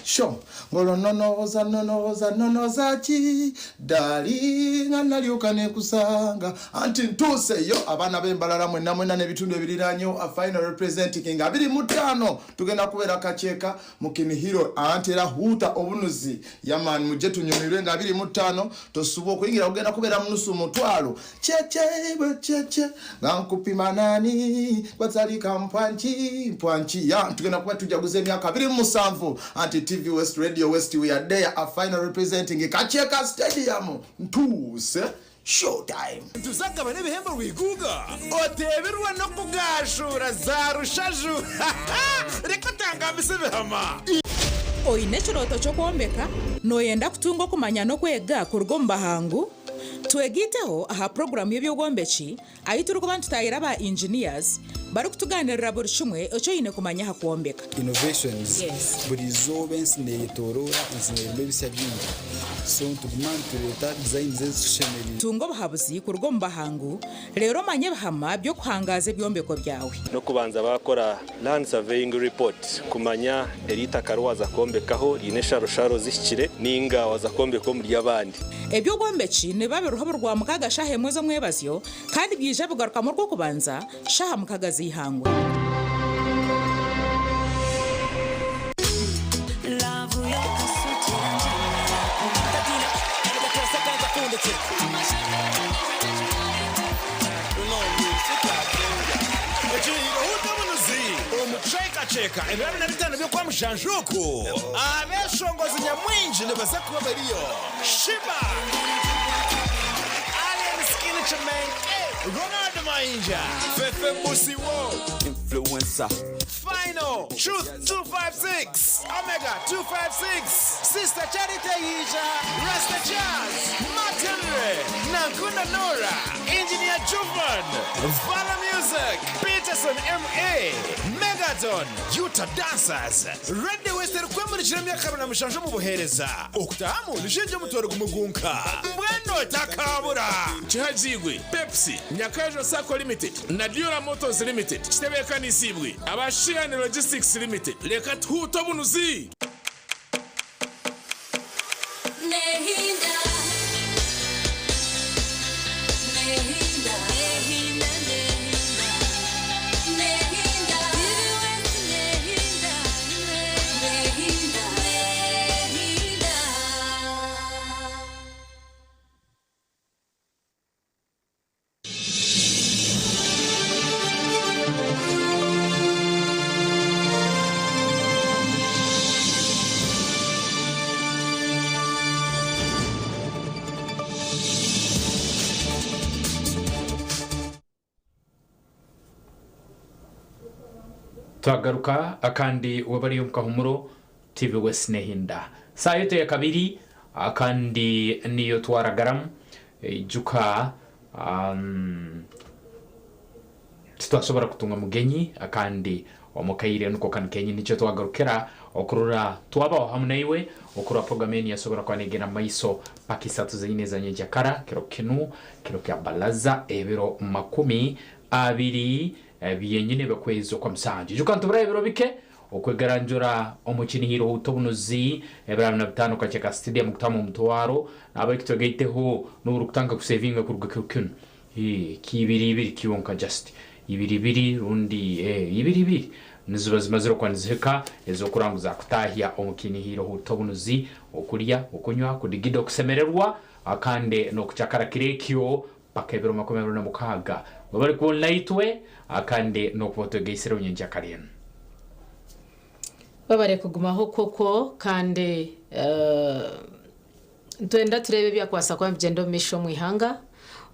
Speaker 2: Sho, Ngolwo nonooza nonooza nonooza ki Darling nga nalyoka nekusanga Anti ntuuse yo abaana b'e Mbarara mwenna mwenna n'ebitundu ebiriraanyewo A final representing nga 25 tugenda kubeera Kakyeka mu Kinihiro Anti era Huuta obunuzi Yeah man mujje tunyumirwe nga 25 tosubwa okuyingira kugenda kubeera mu nusu mutwalo Cheche bwe cheche nga nkupima nani gwatalika mpwanki mpwanki ya tugenda kuba tujaguza emyaka 27 anti TV West Radio West we are there a final representing Kakyeka Stadium ntuuse showtime.
Speaker 13: Ntuzagabana ebihembo rwiguga oteebirwe n'okugaashuura za rushaju reka otangambise ebihama.
Speaker 19: Oine ekirooto ky'okwombeka? Nooyenda kutunga okumanya n'okwega kuruga omu bahangu? Twegaiteho aha puroguraamu y'eby'obwombeki ahu turikuba nitutaahira aba engineers barikutugaaniirira buri kimwe eki oine kumanya aha kwombeka.
Speaker 3: Innovations,
Speaker 19: Yes.
Speaker 3: Buri izooba ensi neyetoroora, ensi nerimu ebisya bingi so nituguma nitureeta designs ezitushemereire.
Speaker 19: Tunga obuhabuzi kuruga omu bahangu reero omanye ebihama by'okuhangaaza ebyombeko byawe.
Speaker 7: N'okubanza baakora Land Surveying Report kumanya eri itaka riwaza kwombekaho riine ensharosharo zihikire ninga waza kwombeka omuri abandi.
Speaker 19: Eby'obwombeki nibiba biriho buri Rwamukaaga shaaha emwe z'omwebazyo kandi byaija bigarukamu Orwokubanza shaaha mukaga z'eihangwe.
Speaker 13: Ekirahiro Huuta Obunuzi omu Kyekakyeka ebiro 25 by'Okwamushanju oku, abeshongozi nyamwingi nibaza kuba bariyo, Sheebah, Alien Skin Kimenke, Ronald Mayinja, Fefe Busiwo,
Speaker 3: Influencer.
Speaker 13: Final, Truth 256, Omega 256, Sister Charity Yija, Rasta Jazz, Martin Ray, Nankunda Nora, Engineer Juvan, Vala Music, Peterson MA, Megaton, Utah Dancers, Radio West erikwemurikira emyaka 27 omu buheereza. Okutahamu nishinja omutwaro gumwe gwonka. Mbwenu otakabura!
Speaker 15: Kihagiibwe Pepsi, Nyakajo Sacco Limited na Dura Motors Limited kitebeekanisiibwe aba Sheehan Logistics Limited. Reka tuhuute obunuzi!
Speaker 18: Nehinda, nehinda, nehinda, nehinda, nehinda, nehinda, nehinda.
Speaker 8: Twagaruka akandi wabariyo mukahumuro TV West Nehinda saa yote ya kabiri akandi niyo twaragaramu ijuka titwasobora kutunga mugenyi akandi omukaire nuko kan kenyi nicho twagarukira okurura twabaho hamwe naiwe okurura programu eni yasobora kwanegera maiso pakisatu zeine za nyenjakara kiro kinu kiro kya balaza ebiro 20 byenyine bekwezi kwa musanju ijuka ntubura ebiro bike okwegaranjura omukinihiro utobunuzi ebiro 45 Kakyeka Stadium kutamu omutwaro abakitwegaiteho n'oburukutanga kusevinga kuruga kiro kinu kibiri ibiri kiyonka just ibiri ibiri rundi ibiri ibiri niziba zimazire okwanizihika ezokuranguza kutahya omukinihiro utobunuzi okulya okunywa kudigida okusemererwa akande n'okucakara kirekyo paka ebiro 26 babari kubona itwe akande n'okuba twegeisire onyenja karenu
Speaker 1: babare kugumaho koko kandi twenda turebe byakwasa kwa bigendo misho mu ihanga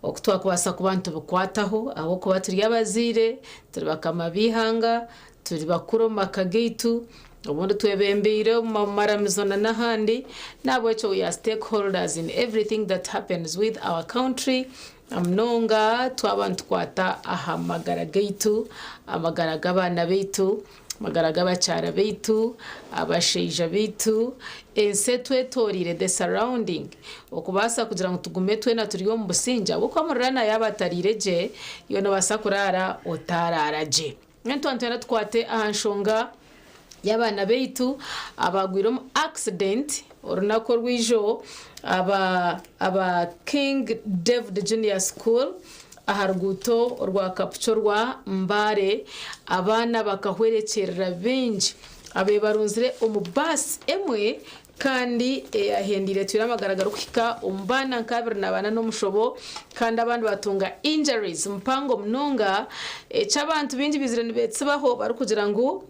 Speaker 1: okutwakwasa ku bantu bukwataho aho kuba turi abazire turi bakama bihanga turi bakuru makageitu ubundi twebembeire mu maramizo na n'ahandi nabwekyo we are stakeholders in everything that happens with our country. Na munonga twaba nitukwata aha magara gaitu, amagara g'abaana baitu, amagara g'abakyara baitu, abashaija baitu, ensi etwetoreire, the surrounding, okubaasa kugira ngu tugume twena turi omu busingye ahabw'okuba muriraanwa yaaba atariire gye, iwe noobaasa kuraara otaaraara gye. Mbwenu twaba nitwenda tukwate aha nshonga y'abaana baitu abagwire omu accident orunaku orwijo aba aba King David Junior School aha ruguuto orwa Kapchorwa Mbale abaana bakahwerekyerera baingi abebarunzire omu baasi emwe Kandi eyahendeire etwire amagara garikuhika omu baana nka 24 n'omushobo kandi abandi batunga injuries mpango munonga eki abantu baingi baizire nibetsibaho barikugira ngu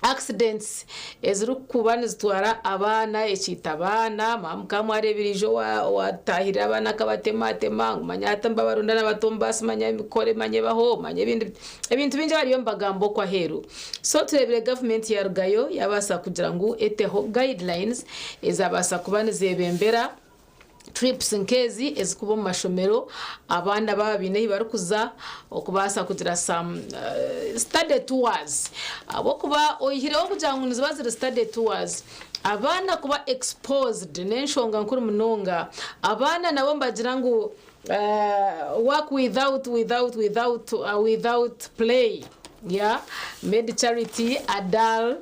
Speaker 1: accidents ezirikuba nizitwara abaana ekiita abaana mukaba mwareebire ijo owatahirira abaana akabatematema ngu manya hati nibabarundana bata omu baasi manya emikoro manya ebaho manya ebindi Ebintu bingi bariyo nibagamba okwo aheeru. So tureebire gavumenti yarugayo yabaasa kugira ngu eteho guidelines ezabaasa kuba nizebembera trips nk'ezi ezikuba omu mashomero abaana baaba baine ahi barikuza okubaasa kugira some study tours ahabw'okuba oihireho kugira ngu niziba ziri study tours abaana kuba exposed n'enshonga nkuru munonga. Abaana nabo nibagira ngu Work without without without without play yeah made charity a dull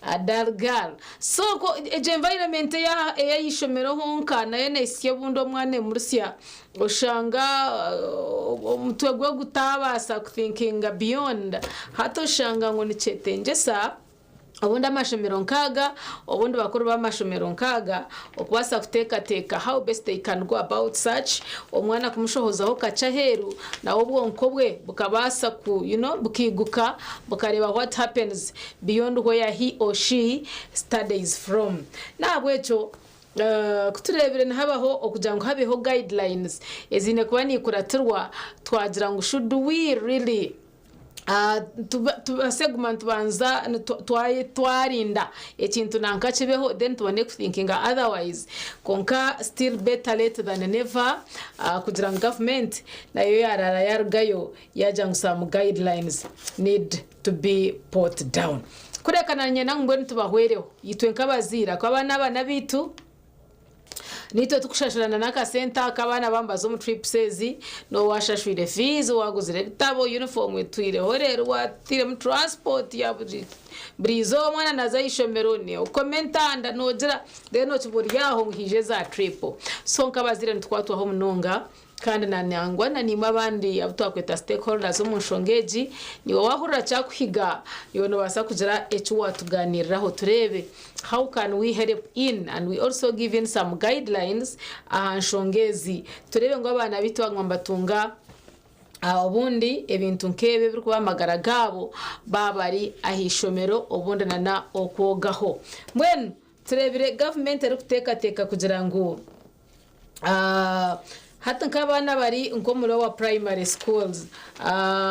Speaker 1: a dull girl so ko egyo environment eya ey'eishomero honka nayo nehisya obundi omwana emurusya oshanga omutwe gwe gutabaasa kuthinkinga beyond hati oshanga ngu nikyetengyesa Obundi amashomero nk'aga, obundi bakuru b'amashomero nk'aga okubaasa kuteekateeka how best they can go about such, omwana kumushohozaho kakye aheeru nawe obwonko bwe bukabaasa ku you know bukaiguka bukareeba what happens beyond where he or she studies from. N'ahabw'ekyo ku tureebire nihabaho okugira ngu habeho guidelines eziine kuba niikuratirwa twagira ngu should we really Tubaase kuguma nitubanza twarinda ekintu nanka kibeho then tubone kuthinkinga otherwise kwonka still better late than never kugira ngu government nayo yaraara yarugayo yagira ngu some guidelines need to be put down. Kureka nanye ngu mbwenu tubahwereho itwe nkabazaire ahakuba aba n'abaana baitu. Naitwe tikushashurana n'akasente aka abaana bamwe baza omu trips ezi, n'oba washashwire fees, waguzire ebitabo, uniform etwireho reero watairemu transport ya buri buri izooba omwana naaza aha ishomero, okoma entanda noogira then okiba ori aho ngu haije eza trip. So nk'abazaire nitukwatwaho munonga. Kandi na nangwa na naimwe abandi abu twakweta stakeholders omu nshonga egi, niiwe waahurira kyakuhiga, iwe noobaasa kugira eki waatugaaniiriraho tureebe how can we help in and we also give in some guidelines aha nshonga ezi tureebe ngu abaana baitu baguma nibatunga obundi ebintu nk'ebi ebirikuba aha magara gaabo baaba bari aha ishomero obundi na na okwogaho. Mbwenu tureebire gavumenti erikuteekateeka kugira ngu Hati nk'abaana abari nk'omu lower primary schools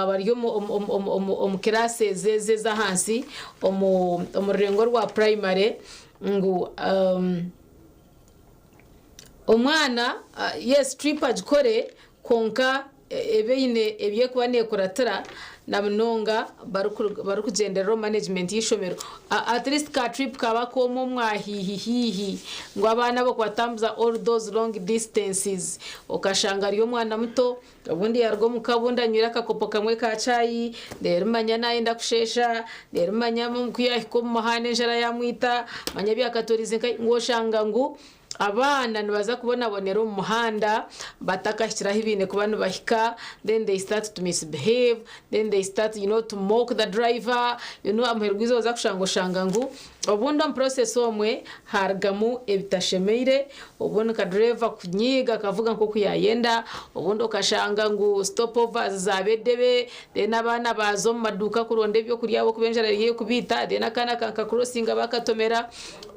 Speaker 1: bari omu kiraasi ezi ezi ez'ahansi omu rurengo rwa primary ngu omwana yes trip agikore kwonka ebe eine ebi erikuba neekuratira na munonga barikugyenderera omu management y'eishomero. At least ka trip kaba ak'omwe omwa haihi haihi ngu abaana abo kubatambuza all those long distances okashanga ari omwana muto obundi yaaruga omuka obundi anywire akakopo kamwe ka chai reero manya naayenda kusheesha reero manya ku yaahika omu muhanda enjara yaamwita manya ebyakatorize nkahi ngu oshanga ngu Abaana nibaza kubonabonera omu muhanda batakahikire ahu baine kuba nibahika then they start to misbehave then they start you know to mock the driver you know amuheru gw'eizooba oza kushanga oshanga ngu obundi omu process omwe harugamu ebitashemeire obundi nka driver kunyiiga akavuga nk'oku yayenda obundi okashanga ngu stop overs zaaba edebe then abaana baaza omu maduuka kuronda ebyokurya ahabw'okuba enjara eri haihi kubaita then akaana ka crossinga bakatomera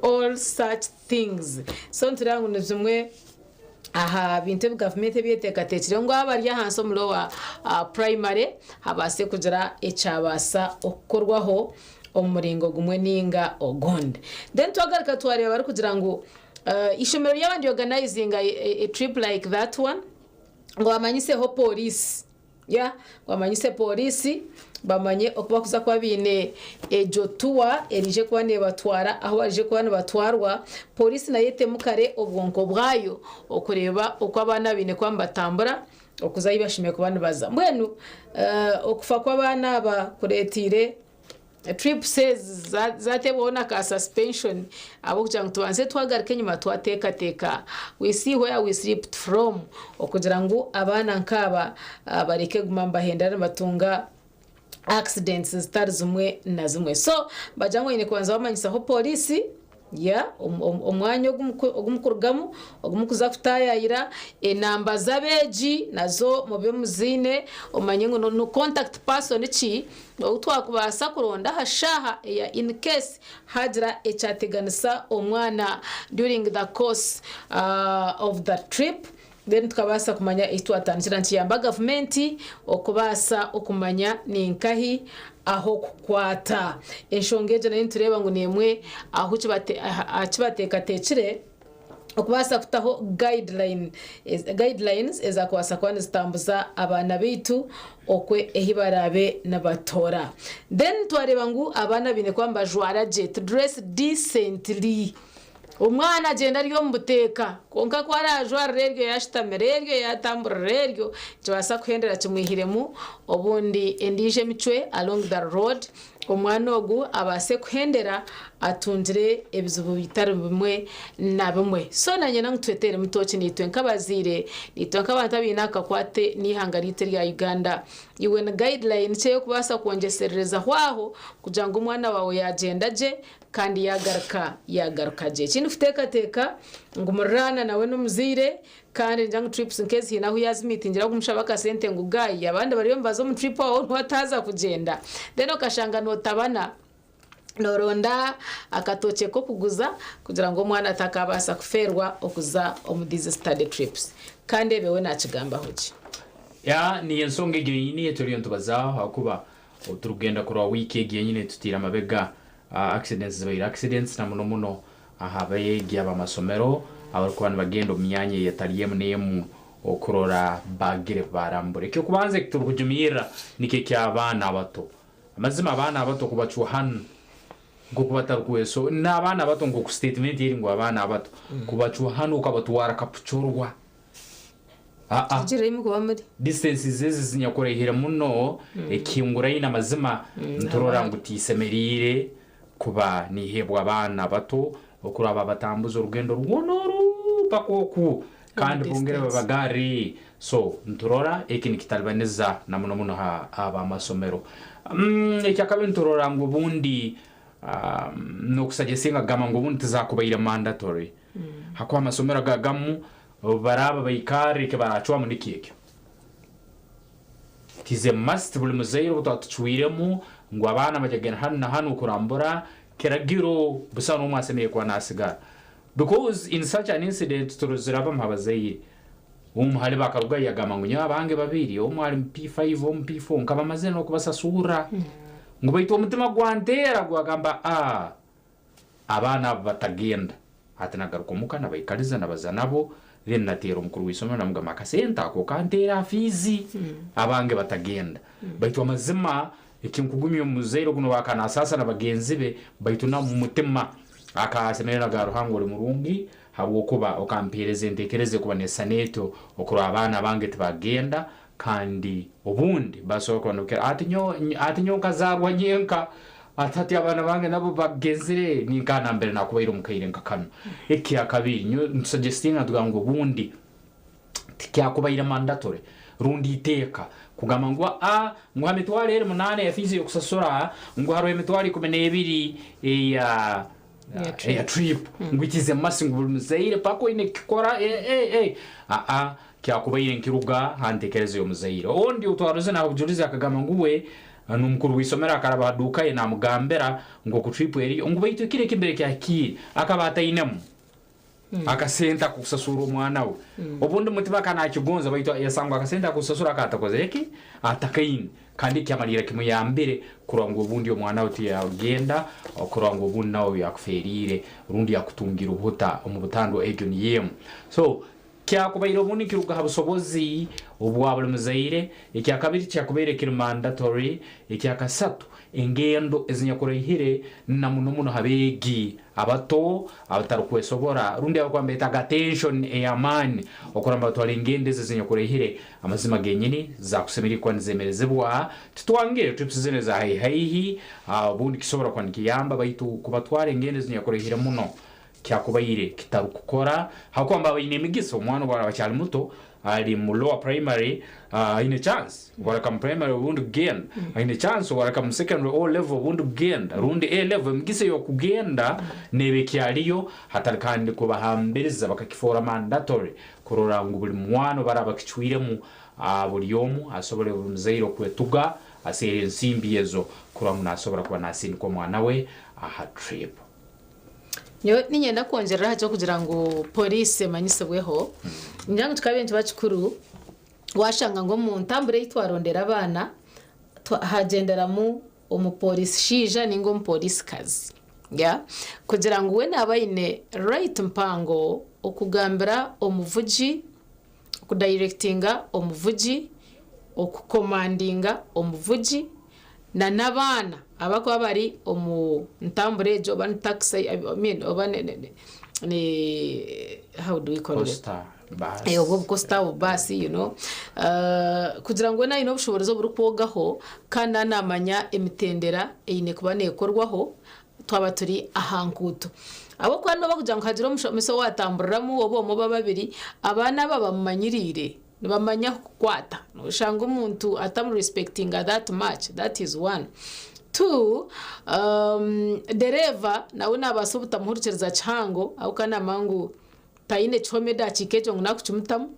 Speaker 1: all such things. So nitureeba ngu ni bimwe aha bintu ebi gavumenti ebi eteekateekire ngu abari ahansi omu lower primary habaase kugira ekyabaasa okukorwaho omu muringo gumwe nainga ogundi. Then twagaruka twareeba barikugira ngu eishomero ryaba niryorganizinga a trip like that one. Ngu bamanyiseho pooriisi ya ngu bamanyise pooriisi bamanye oku bakuza kuba baine egyo tuwa eriije kuba neebatwara ahu bariije kuba nibatwarwa. Pooriisi nayo etemu kare obwonko bwayo okureeba oku abaana baine kuba nibatambura okuza ahu bashemereire kuba nibaza. Mbwenu okufa kw'abaana aba kureeteire Trips ezi zateebwaho na ka suspension ahabw'okugira ngu tubanze twagaruka enyima twateekateeka we see where we slipped from okugira ngu abaana nkaaba bareke kuguma nibahendera nibatunga accidents zitari zimwe na zimwe. So nibagira ngu oine kubanza wamanyisaho pooriisi ya omwanya ogu mukurugamu ogu mukuza kutaayaayira, enamba z'abeegi nazo mube muziine omanye ngu ni contact person ki ou twakubaasa kuronda aha shaaha eya in case haagira ekyateganisa omwana during the course of the trip. Then tukabaasa kumanya ehi twatandikira nikiyamba gavumenti okubaasa okumanya ninkahi ah'okukwata. Enshonga egyo nayo nitureeba ngu n'emwe ahu kibateekateekire okubaasa kutaho guidelines ezakubaasa kuba nizitambuza abaana baitu okwe ehi baraabe nibatoora. Then twareeba ngu abaana baine kuba nibajwara gye, to dress decently. Omwana agyenda ari omu buteeka, kwonka ku araajwarire eryo yaashutamira eryo, yaatamburira eryo, nikibaasa kuhendera kimwihiremu obundi endiijo emicwe along the road, omwana ogu abaase kuhendera atungire ebizibu bitari bimwe na bimwe. So naanye ngu tweteeremu tooki naitwe nk'abazaire, naitwe nk'abantu abaine akakwate n'eihanga ryaitu erya Uganda. Iwe ni guideline ki ey'okubaasa kwongyesererezaho aho kugira ngu omwana waawe yaagyenda gye Kandi yaagaruka yaagaruka gye. Ekindi kuteekateeka ngu muriraana nawe n'omuzaire kandi ningira ngu trips nk'ezi haine ahu yaazimiitingira kumushaba akasente ngu guy abandi bariyo nibaza omu trip aho niwe ataaza kugyenda. Then okashanga nootabana nooronda akatookye k'okuguza kugira ngu omwana atakaabaasa kufeerwa okuza omu these study trips. Kandi ebyo we naakigambaho ki?
Speaker 8: Ya niyo ensonga egyo yenyini ei turiyo nitubazaaho ahakuba Obu turikugenda kureba wiiki egi yenyini tutaire amabega, accidents zibaire accidents na muno muno aha beegi ab'amasomero abarikuba nibagenda omu myanya eyetari emu n'emu okurora bagire barambura. Eky'okubanza eki turikujumirira nikyo eky'abaana abato. Amazima abaana abato kubacwa hanu nk'oku batarikweso n'abaana abato nk'oku statement eri ngu abaana abato kubacwa hanu okabatwara Kapchorwa. Aa.
Speaker 1: Kigirire kuba muri.
Speaker 8: Distances ezi zinyakuraihire muno ekihinguraine amazima niturora ngu tisemeriire kuba niheebwa abaana bato okuraba babatambuza orugendo rwona oru paka oku kandi bongere babagarre so niturora eki nikitalibaniza na muno muno ha ab'amasomero. Ekyakabiri niturora ngu obundi n'okusajesinga kugamba ngu obundi tizakubaire mandatory hakuba amasomero ago agamu Obu baraaba baikarra eki baraacwamu nikyo ekyo. It is a must buri muzaire obu twaba tucwiremu ngu abaana baija kugenda hanu na hanu kurambura kiragiro busaho n'omwe asemeriire kuba naasigara. Because in such an incident turozire abamu ha bazaire, omu halibo akarugayo yagamba ngu nyowe abange babiri omu ari mu P5 omu P4 nkaba mazire n'okubasasurra ngu baitu omutima gwanteera gwagamba aah Abaana abo batagenda. Hati nagaruka omuka nabaikaliza nabaza nabo then nateera omukuru w'eisomero namugamba akasente ako okanteere aha fiizi abange batagenda. Baitu amazima ekinkugumya omuzaire ogu noobu akaba nasaasa na bagenzi be baitu na mumutima akasemererwa naga Ruhanga ori murungi habwokuba okampeereza enteekereza ekuba nesisana etyo okurora abaana abange tibagenda Kandi obundi basobora kuba nibakira ati nyowe ati nyowe nkazaarwa nyenka ati hati abaana bange nabo bagenzire ninkaha nambere nakubaire omu kaire nka kanu. Ekyakabiri nyowe ntusuggestinga nitugamba ngu obundi tikyakubaire mandatory rundi iteeka kugamba ngu aa ngu ha mitwaro eri munaana eya fees ey'okusasura ngu haroho emitwaro ikumi n'ebiri eya eya trip ngu it is a must ngu buri muzaire paka oine kukikora eh eh aa Kyakubaire nikiruga ha ntekereza y'omuzaire. Ondi outwaroze naaha obujurizi akagamba ngu uwe n'omukuru w'isomero akaraba ha duuka ye naamugambira ngu oku trip eriyo ngu baitu ekiro eki mbere kyahikiire akaba atainemu akasente ak'okusasurra omwana we. Obundi mutima akaba naakigonza baitu yasangwa akasente ak'okusasura akaba atakozire ki? Atakaine. Kandi ekyamaliira kimuyambire kurora ngu obundi omwana we tiyagenda kurora ngu obundi nawe yakuferiire rundi yakutungire obuhuta omu butandwa egyo niyo emu. So. Kyakubaire obundi nikiruga ha busobozi obwa buli muzaire, ekyakabiri kyakubaire kiri mandatory, ekyakasatu engendo ezinyakuraihire na muno muno ha beegi abato abatarukwesobora rundi abakuba nibetaaga attention ey'amaani okurora nibatwara engendo ezi ezinyakuraihire amazima genyini zakusemeriire kuba nizemerezibwa. Titwangire trips zinu eza haihi haihi obundi kisobora kuba nikiyamba baitu kubatwara engendo ezinyakuraihire muno kyakubaire kitarukukora habwokuba nibaba baine emigisa omwana obu araaba akyali muto ari mu lower primary aine chance obu arahika mu primary obundi kugenda aine chance obu arahika mu secondary O level obundi kugenda rundi A level emigisa ey'okugenda neeba ekyariyo hatari kandi kubahambiriza bakakifoora mandatory kurora ngu buri mwana obu araaba akicwiremu buri omu asobole buri muzaire okwetuga aseere ensimbi ezo kurora ngu nasobora kuba nasindika omwana we aha trip.
Speaker 1: Nyowe niinyenda kwongyerera aha ky'okugira ngu poriisi emanyisibweho. Ningira ngu kikabaire nikiba kikuru waashanga ngu omu ntambura ei twarondera abaana hagyenderamu omuporiisi shaija nainga omuporiisikazi kugira ngu we naaba aine right mpango okugambira omuvugi, okudayirekitinga omuvugi, okukomandinga omuvugi na n'abaana abarikuba bari omu ntambura egyo oba ni takisi I mean oba ni how do we call it
Speaker 8: Coaster bus.
Speaker 1: Eh, obwo obukosita obubaasi you know kugira ngu weena aine obushoboorozi oburikwogaho kandi naaba naamanya emitendera eine kuba neekorwaho twaba turi aha nguuto. Ahabw'okuba nooba kugira ngu hagire omushomesa owaatamburiramu oba omwe oba babiri, abaana aba bamumanyiriire. Nibamanya kukwata. Noshanga omuntu atamu respectinga that much, that is one. Two, dereeva nawe nabaasa obutamuhurikiriza kihango ahabw'okuba namanya ngu taine kihome edakiika egyo ngu nakukimutamu,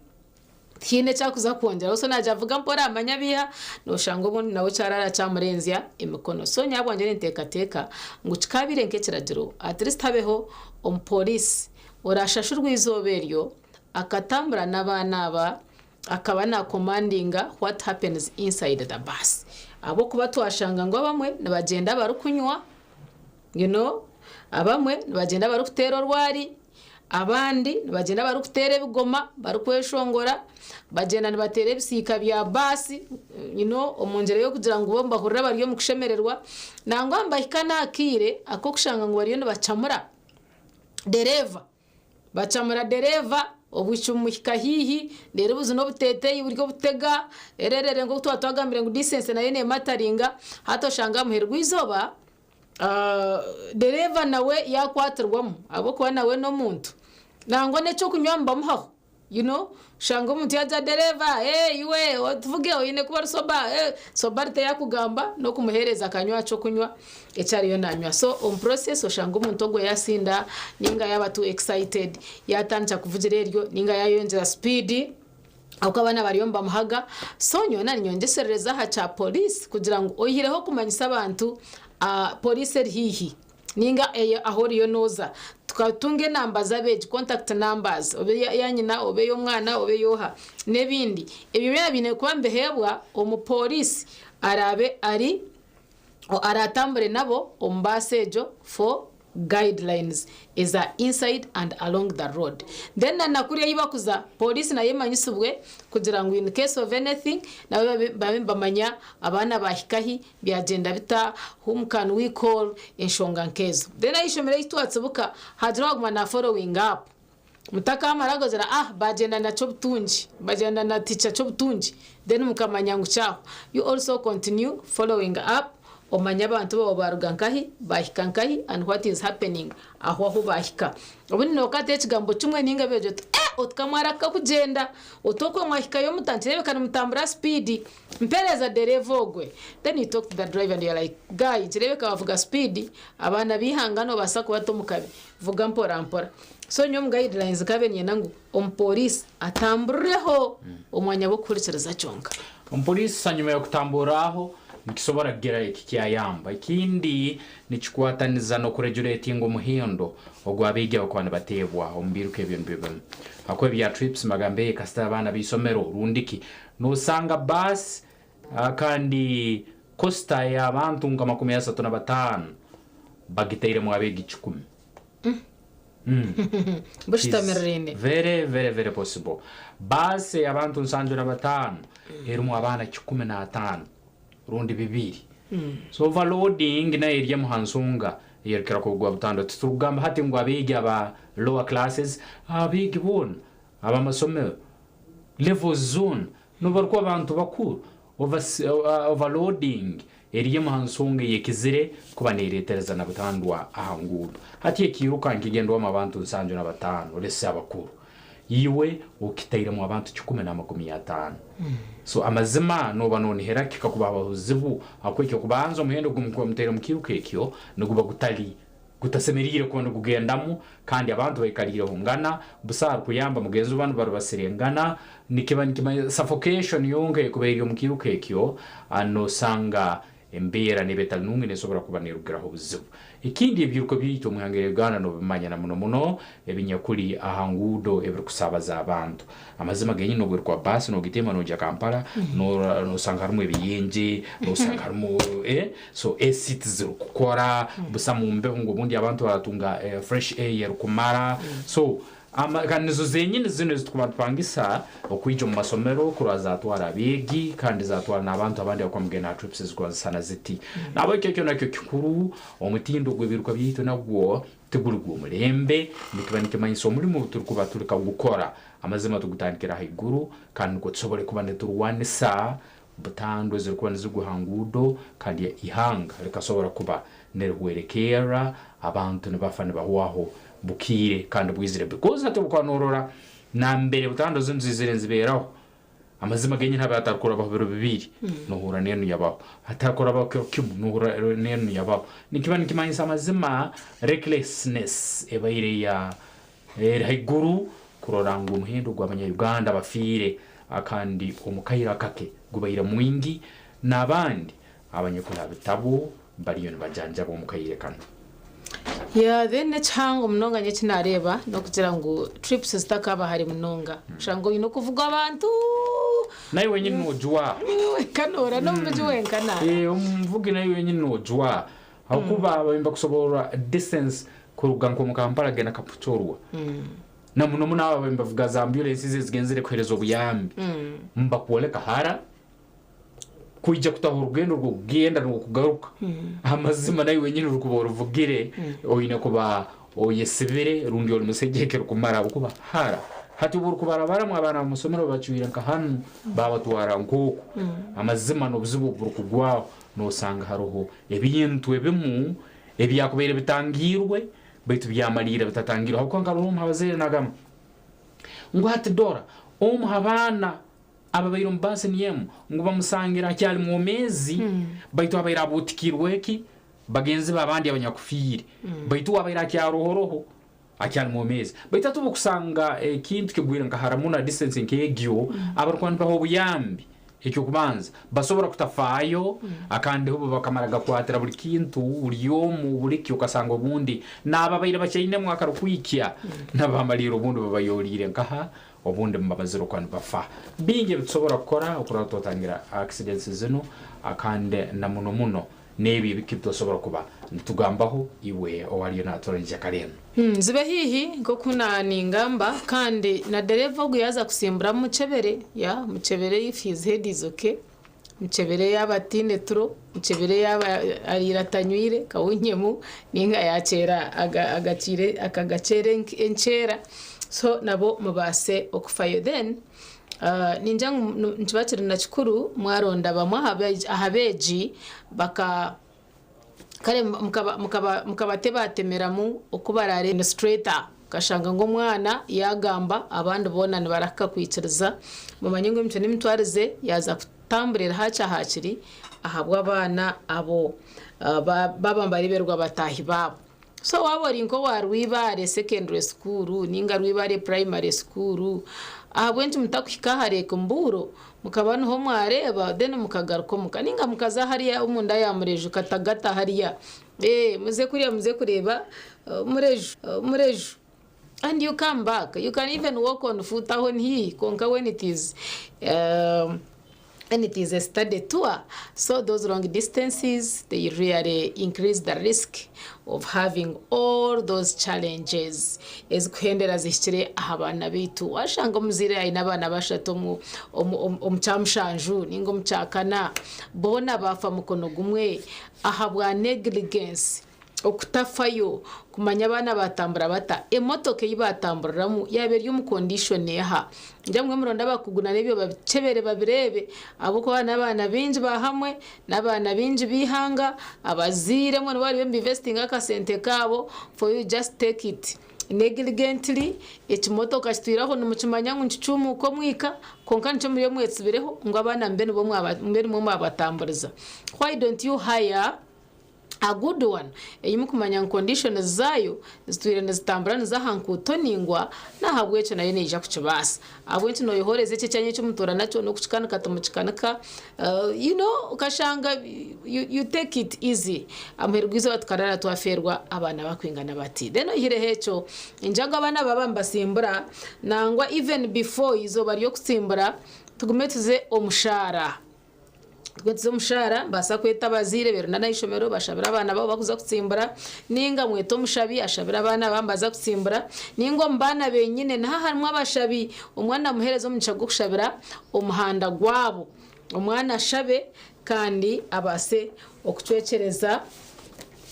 Speaker 1: tihaine eki arikuza kwongyeraho so nagira vuga mpora amanye abiiha, noshanga obundi nawe kyaraara kyamurenzya emikono. So nyowe ahabwangye ninteekateeka ngu kikaabaire nk'ekiragiro at least habeho omupooriisi oraashashurwe eizooba eryo Akatambura n'abaana aba, akaba nakomandinga what happens inside the bus. Ahabw'okuba twashanga ngu abamwe nibagyenda barikunywa, you know, abamwe nibagyenda barikuteera orwari, abandi nibagyenda barikuteera ebigoma barikweshongora, bagyenda nibateera ebisiika bya baasi, you know, omu ngyera y'okugira ngu bo nibahurira bari omu kushemererwa. Nangwa nibahika n'aha kaire ak'okushanga ngu bariyo nibacamura dereeva. Bacamura dereeva, obwishiki bumuhika haihi, reero buzina obuteeteeyi buri obutega, ererere nk'oku twaba twagambire ngu decency nayo neemataringa, hati oshanga aha muheru gw'eizooba dereeva nawe yaakwatirwamu ahabw'okuba nawe n'omuntu. Nangwa n'eky'okunywa nibamuhaho. You know, oshanga omuntu yaagira dereeva, eh iwe otuvuge oine kuba ori soba, eh sobarity yaakugamba n'okumuheereza akanywa ky'okunywa eki ariyo naanywa. So omu process oshanga omuntu ogwo yaasinda nainga yaaba too excited yaatandika kuvugira eryo nainga yaayongyera speed ahabw'okuba abaana bariyo nibamuhaga. So nyowe naaninyongyeserereza aha kya police kugira ngu oihireho okumanyisa abantu police eri haihi. Ninga ahu oriyo noza tukatunga enamba z'abeegi, contact numbers, obe eya nyina, obe ey'omwana, obe ey'oha n'ebindi. Ebyo byona biine kuba nibiheebwa omupooriisi araabe ari araatambure nabo omu baasi egyo for guidelines eza inside and along the road. Then na nakuri ahu bakuza, pooriisi nayo emanyisibwe kugira ngu in case of anything nabo babe nibamanya abaana baahika hi, Byagyenda bita? Whom can we call? Enshonga nk'ezo. Then aha ishomero ahu twatsibuka, haagira owaaguma na following up. Mutakaamara akagira ah baagyenda na Kyobutungi, baagyenda na teacher Kyobutungi, then mukamanya ngu kyahwa. You also continue following up omanye abantu baawe baaruga nkahi, baahika nkahi and what is happening aho ahu baahika. Obundi nookata ekigambo kimwe nainga bibiri oti eh oti ka mwarahuka kugyenda, oti okwo mwahikayo muta nikireebeka nimutambura speed. Mpereza dereeva ogwe. Then you talk to the driver and you're like, guy nikireebeka wavuga speed, abaana b'eihanga noobaasa kubata omu kabi, vuga mpora mpora. So nyowe omu guidelines nkabaire niinyenda ngu omupooriisi atamburireho omwanya gw'okuhurikiriza kyonka.
Speaker 8: Omupooriisi hanyuma y'okutamburra aho, nikisobora kugira eki kyayamba. Ekindi, nikikwataniza n'okurejuretinga omuhendo ogw'abeegi abakuba nibateebwa omu biiruka ebyo nibyo bimu. Ahakuba ebya trips mbagamba ee kasita abaana b'eisomero rundi ki, Nosanga baasi kandi kosita ey'abantu nka 35 bagitairemu abeegi kikumi.
Speaker 1: Bushutamiriraine.
Speaker 8: Very very very possible. Baasi abantu 75 erimu abaana 105 rundi 200. So overloading nayo eri emu ha nsonga eyerukira kugwa butandwa. Titurikugamba hati ngu abeegi aba lower classes, abeegi boona abamasomero levels zoona n'obu barikuba abantu bakuru, overloading eri emu ha nsonga eyekizire kuba neereetereza na butandwa aha nguudo. Hati ekiiruka nikigyendwamu abantu 75 let's say abakuru, iwe okitairemu abantu 150. So amazima nooba noonihira kikakuba habaho obuzibu ahabw'okuba eky'okubanza omuhendo ogu mukuba mutaire omu kiiruka ekyo niguba gutari gutasemeriire kuba nigugendamu kandi abantu baikariireho ngana, busaho arikuyamba mugenzi we banu barubasire ngana, nikiba nikimanyisa suffocation yonka erikuba eri omu kiiruka ekyo noosanga embeera neeba etari nungi neesobora kuba neerugiraho obuzibu. Ekindi ebiiruka byaitu omu ihanga rya Uganda noobimanya na muno muno ebinyakuri aha nguudo ebirikusaabaza abantu. Amazima genyini obu erikuba baasi noogiteema noogya Kampala noosanga harimu ebiyenje, noosanga harimu so AC tizirikukora, busa mu mbeho ngu obundi abantu baratunga fresh air erikumara. So kandi nizo zenyini zinu ezi turikuba nitupangisa okwija omu masomero kurora zatwara abeegi kandi zatwara n'abantu abandi abakuba nibagenda aha trips ezikuba nizisana ziti. Nahabwekyo ekyo nakyo kikuru, omutindo gw'ebiiruka byaitu nagwo tiguri gw'omurembe, nikiba nikimanyisa omurimo ogu turikuba turi kugukora amazima tugutandikira ahaiguru kandi nikwo tusobore kuba niturwanisa butandwa ezirikuba nizigwa aha nguudo kandi eihanga rikasobora kuba nirihwerekerra, abantu nibafa nibahwaho bukiire kandi bwizire because hati obu okuba norora nambere butandwa zinu zizire nizibeeraho amazima genyini habe hatarikurabaho biro bibiri nohurra n'enu yabaho, hatarikurabaho kiro kimu nohurra n'enu yabaho. Nikiba nikimanyisa amazima recklessness ebaire ya eri haiguru kurora ngu omuhendo gw'abanya-Uganda abafiire kandi omu kaire akake gubaire mwingi n'abandi abanyakuri aha bitabo bariyo nibajanjabwa omu kaire kanu.
Speaker 1: Yeah, then ekihango munonga nyowe eki naareeba n'okugira ngu trips zitakaba hare munonga. Oshanga oine okuvuga abantu.
Speaker 8: Naiwe wenyini noojwa.
Speaker 1: Wenka noora n'omuvugi wenka naara.
Speaker 8: Omuvugi naiwe wenyini noojwa ahakuba nibakusoborora distance kuruga nk'omu Kampala kugenda Kapchorwa. Na muno muno abo ababaire nibavuga za ambulensi ezi ezigenzire kuheereza obuyambi nibakwoleka hara kwija kutaho orugendo rw'okugenda n'okugaruka. Amazima naiwe wenyini orikuba oruvugire oine kuba oyesibire rundi ori musegyeke erikumara ahabw'okuba hara. Hati obu orikubarabaramu abaana b'amasomero babacwire nka hanu babatwara nk'oku, amazima n'obuzibu obu burikugwaho noosanga haroho ebintu ebimu ebyakubaire bitangiirwe baitu byamaliira bitatangirwe ahabw'okuba nka haroho omu ha bazaire naagamba ngu hati dora omu ha baana ababaire omu baasi niyo emu ngu bamusangire akyali mwomeezi baitu abaire abuutikirwe ki bagenzi be abandi abanyakufiire baitu uwe abaire akyarohoroho akyali mwomeezi. Baitu hati obu okusanga ekintu kigwire nka hara muno ha distance nk'egyo, abarikuba nibaha obuyambi eky'okubanza basobora kutafaayo akandi bo bakamara gakwatira buri kintu buri omu buri ki okasanga obundi n'ababaire bakyainemu akarukwikya nabamaliire obundi babayoriire nkaha obundi mubabazire okuba nibafa. Bingi ebitusobora kukora okurora twatangira accidents zinu akandi na muno muno N'ebi ebiki tusobora kuba nitugambaho iwe owaliyo natura kare enu?
Speaker 1: Zibe haihi nk'oku ningamba kandi na dereeva ogu yaaza kusimbura mumukyebere, yeah, mukyebere if his head is okay, mukyebere yaaba ataine turo, mukyebere yaaba ariire atanywire kawunyemu ninga yaakyera agakiire akagakyera enkyera so nabo mubaase okufayo. Then Ningira ngu nikiba kiri na kikuru mwaronda bamwe aha beegi baka kare mukabatebatemeramu oku baraare demonstrator okashanga ngu omwana yaagamba abandi boona nibarahika kwikiriza. Mumanye ngu emicwe n'emitwarize yaaza kutamburira hakye hakiri ahabw'abaana abo baaba nibareeberwa bataahi baabo. So waaba ori nk'owa Rwibaare Secondary School ninga Rwibaare Primary School, ahabw'enki mutakuhika aha Lake Mburo mukaba niho mwareeba then mukagaruka omuka ninga mukaza hariya omunda ya Mureju Katagata hariya eeh muze kuriya muze kureeba Mureju Mureju and you come back you can even walk on foot aho ni haihi kwonka when it is. And it is a study tour. So those long distances, they really increase the risk of having all those challenges ezikuhendera zihikire aha baana baitu. Washanga omuzaire aine abaana bashatu omu kyamushanju ninga omu kyakana, boona baafa mukono gumwe ahabwa negligence, okutafayo kumanya abaana batambura bata, emotoka ei batamburiramu yaba eri omu condition eha. Njamwe muronda abakuguna n'ebyo babicebere babirebe, ahabw'okuba n'abaana baingi ba hamwe n'abaana baingi b'eihanga, abazaire mwe nibo bariyo nibinvestinga akasente kaabo for you just take it negligently. Ekimotoka kitwire aho nimukimanya ngu nikicumuuka omwika, kwonka nikyo muriyo mwetsibireho ngu abaana mbe nibo mbe nimwo mwabatamburiza. Why don't you hire a good one ei mukumanya ngu conditions zaayo zitwire nizitambura niza aha nkuuto ningwa, nahabwekyo nayo neija kukibaasa. Ahabw'enki noyehoreza ekyo ekyanya ekimutuura nakyo n'okukikanika timukikanika, okashanga you take it easy, amuheru gw'eizooba tukarara twafeerwa abaana bakwingana bati. Then oihireho ekyo, ningira ngu abaana baba nibasimbura, nangwa even before eizooba ry'okusimbura, tugume tuze omushaara. Tugume tuze omushaara, nibaasa kweta abazaire berunda n'eishomero bashabire abaana baabo bakuza kutsimbura, ninga mwete omushabi ashabire abaana baabo baza kutsimbura, ninga omu baana benyine niho harimu abashabi, omwana amuheereze omugisha gw'okushabira omuhanda gwabo. Omwana ashabe kandi abaase okucwekyereza,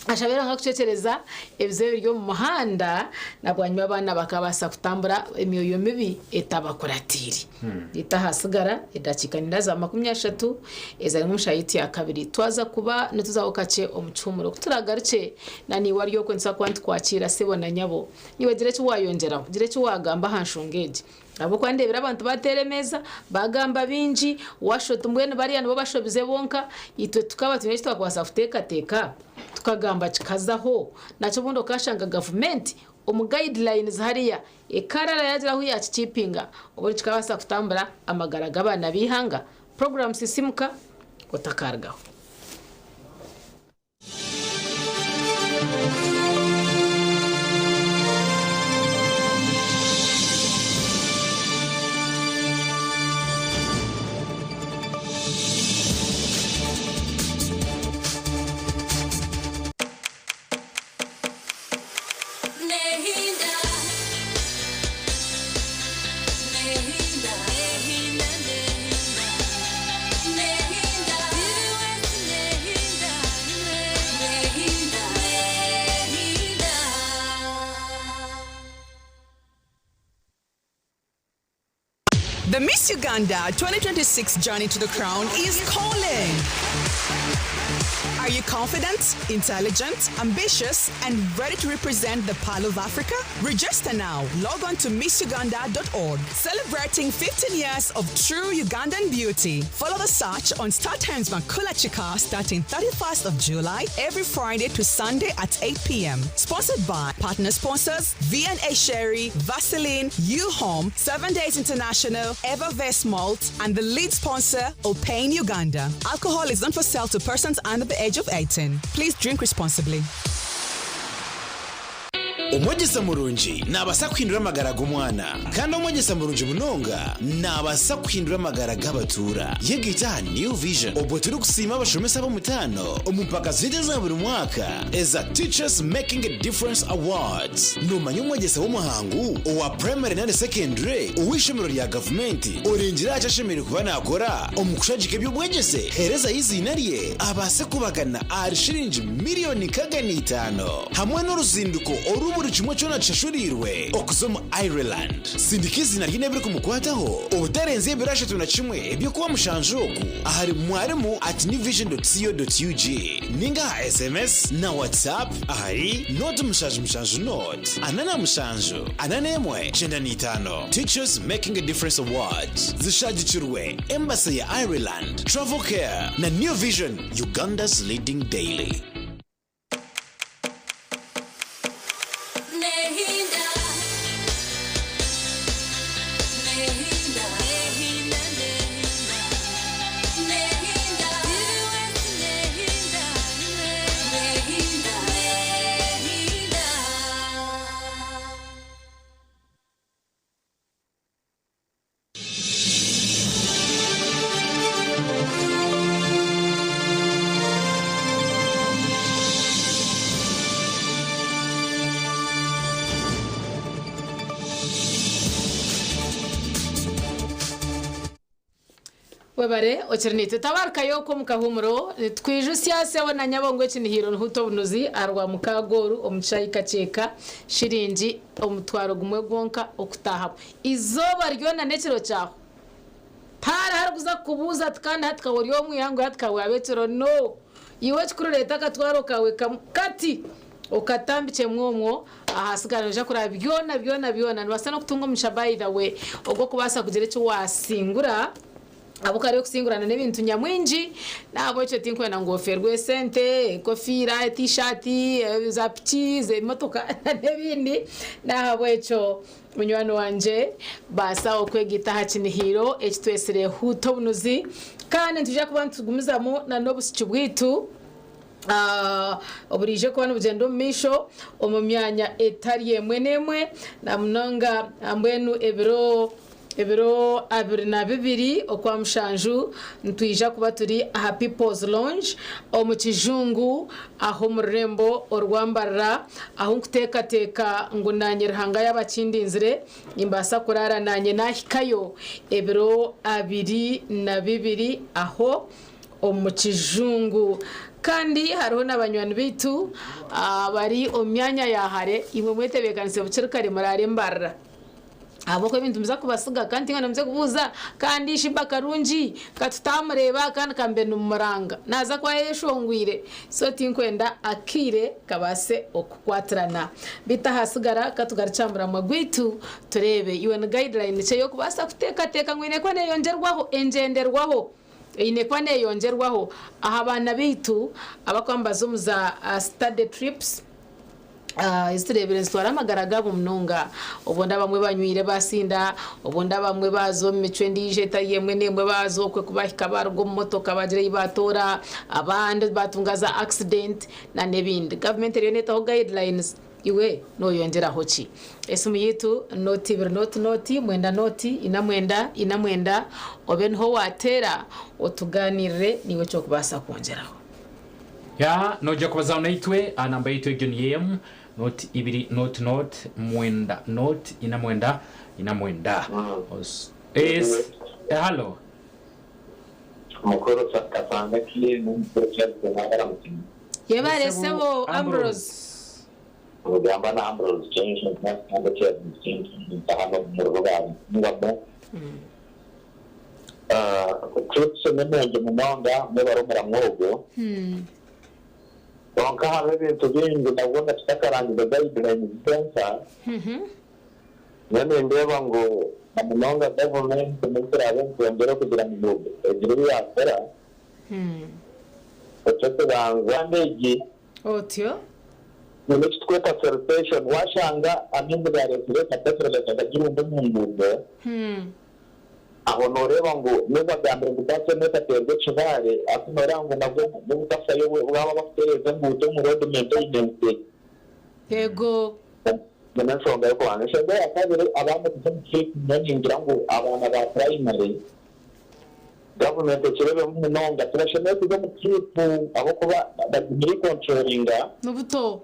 Speaker 1: ashabire Ruhanga kucwekyereza ebizibu ebiri omu muhanda, na bwanyima abaana bakabaasa kutambura emyoyo mibi etabakuratiire. Beitu ahasigara edakiika ninda za 30 ezarimu omu shaaha ya kabiri, twaza kuba nituzaho kakye omu kihumuro. Ku turagarukye na niiwe ari okwe nituza kuba nitukwakiira sebo na nyabo. Niiwe gira eki waayongyeraho, gira eki waagamba aha nshonga egi. Ahabw'okuba ndeebire abantu bateera emeeza bagamba bingi, washusha oti mbwenu bariya nibo bashobize bonka, itwe tukaba twine eki twakubaasa kuteekateeka tukagamba kikazaho. Nakyo obundi okashanga gavumenti omu guidelines hariya ekarara yagira ahu yakikipinga, obundi kikabaasa kutambura amagara g'abaana b'eihanga. Program Sisimuka otakarugaho.
Speaker 18: Nehinda, nehinda, nehinda, nehinda, nehinda, nehinda, nehinda.
Speaker 9: The Miss Uganda 2026 Journey to the Crown is calling. Are you confident, intelligent, ambitious, and ready to represent the Pearl of Africa? Register now. Log on to missuganda.org. Celebrating 15 years of true Ugandan beauty. Follow the search on Star Times Makula Chika starting 31st of July every Friday to Sunday at 8 p.m. Sponsored by partner sponsors V&A Sherry, Vaseline, U-Home, 7 Days International, Evervest Malt, and the lead sponsor, Opane Uganda. Alcohol is not for sale to persons under the age of 18. Please drink responsibly.
Speaker 13: Omwegyesa murungi naabasa kuhindura amagara g'omwana, kandi omwegyesa murungi munonga naabasa kuhindura amagara g'abatuura. Yegaita aha New Vision obwo turikusiima abashomesa b'omutaano omu mpaka zaitu eza buri mwaka eza Teachers Making a Difference Awards. Noomanya omwegyesa w'omuhangu owa primary nari secondary ow'eishomero rya gavumenti orengire aha ki ashemereire kuba naakora omu kushagika eby'obwegyese? Heerezayo eiziina rye abaase kubagana ahari shiringi miliyoni 65 hamwe n'oruzinduko oru buri kimwe kyona kishashuriirwe okuza omu Ireland. Sindika izina rye n'ebirikumukwataho obutarenze ebiro 31 eby'okuba mushanju oku ahari mwarimu@newvision.co.ug ninga aha SMS na WhatsApp ahari 077 047 41 95. Teachers Making a Difference Awards zishagikirwe Embassy ya Ireland, Travel Care na New Vision, Uganda's leading daily.
Speaker 18: Nehinda, nehinda, nehinda, nehinda, nehinda, nehinda, nehinda.
Speaker 1: Webare okiri naitwe tabarukayo okwo omu kahuumuro nitwijutsya sebo na nyabo ngu ekinihiiro nihuuta obunuzi aha rwamukaaga oru omu kishaayi Kakyeka shiringi omutwaro gumwe gwonka okutaahamu eizooba ryona n'ekiro kyaho. Tihariho arikuza kukubuuza ati kandi hati kawe ori omu ihangwe hati kawe waaba ekiro no! Iwe ekikuru reeta akatwaro kaawe kamwe kati okatambikyemu omwo ahasigara noija kureeba byona byona byona. Nobaasa n'okutunga omugisha by the way ogw'okubaasa kugira eki waasingura ahabw'okuba hariyo okusingurana n'ebintu nyamwingi n'ahabw'ekyo tinkwenda ngu ofeerwe esente, enkofiira, etiishaati, za piki, emotoka n'ebindi n'ahabw'ekyo Munywani wangye, baasa okwegaita aha kinihiiro eki twetsire Huuta Obunuzi, kandi nitwija kuba nitugumizamu na n'obusiki bwaitu oburaije kuba nibugyenda omu maisho omu myanya etari emwe n'emwe na munonga mbwenu ebiro Ebiro 22 Okwamushanju nitwija kuba turi aha People's Lounge omu kijungu aha omu rurembo orwa Mbarara ahu nkuteekateeka ngu naanye Ruhanga yaaba akindinzire nimbaasa kuraara naanye naahikayo ebiro 22 aho omu kijungu. Kandi hariho na banywani baitu abari omu myanya ya hare, imwe mwetebeekanise bukiri kare muraare Mbarara. Ahabw'okuba ebintu nimuza kubasiga kandi tinga nimuze kubuuza kandi shi Bakarungi ka tutamureeba kandi ka mbe nimumuranga naaza kuba ayeshongwire so tinkwenda akaire kabaase okukwatirana. Beitu ahasigara ka tugarukye aha muramwa gwaitu tureebe iwe ni guideline ki ey'okubaasa kuteekateeka ngu eine kuba neeyongyerwaho engyenderwaho eine kuba neeyongyerwaho aha baana baitu abarikuba nibaza omu za study trips. Ezi tureebire nizitwara amagara gaabo munonga. Obundi abamwe banywire baasinda, obundi abamwe baaza omu micwe endiijo etari emwe n'emwe baaza okwe ku baahika baaruga omu motoka baagira ei baatoora, abandi baatunga za accident n'ebindi. Gavumenti eriyo neetaho guidelines, iwe nooyongyeraho ki? Esimu yaitu nooti ibiri nooti nooti mwenda nooti ina mwenda ina mwenda obe niho waateera otugaaniirire naiwe eki orikubaasa kwongyeraho.
Speaker 8: Ya, noija kubazaho naitwe aha namba yaitu egyo niyo emu, nooti ibiri nooti nooti mwenda nooti ina mwenda ina mwenda. Os, es, halo.
Speaker 10: Mukuru Kasanga ki n'omukuru Charles Nagara Mutima.
Speaker 1: Yebare sebo Ambrose.
Speaker 10: Nigamba na Ambrose Change kandi Charles Change hano mu rubuga ngamo. Trips ni nungi munonga mwebare omuramwa ogwo. Kwonka hariho ebintu bingi nabwo tutakarangize guidelines zenka. Nyowe nindeeba ngu na munonga gavumenti n'obu eraabe nitwongyera kugira ngu egire ebi yaakora, eky'okubanza egi
Speaker 1: Otyo.
Speaker 10: Twine eki turikweta filtration, waashanga amaizi gaareetsire akatafire gakagirunda omu nguuto, Aho nooreeba ngu n'obu bagambire ngu baasi emwe ekateerwa ekibaare, hati nooreeba ngu nabwo n'obutafayo bwabo abarikutereeza enguuto omu road maintenance.
Speaker 1: Yego.
Speaker 10: Egyo n'enshonga y'okubanza. Enshonga eya kabiri, abaana kuza omu trip nyowe ningira ngu abaana ba primary gavumenti ekireebemu munonga tibashemereire kuza omu trip ahabw'okuba bagumire controllinga.
Speaker 1: N'obuto.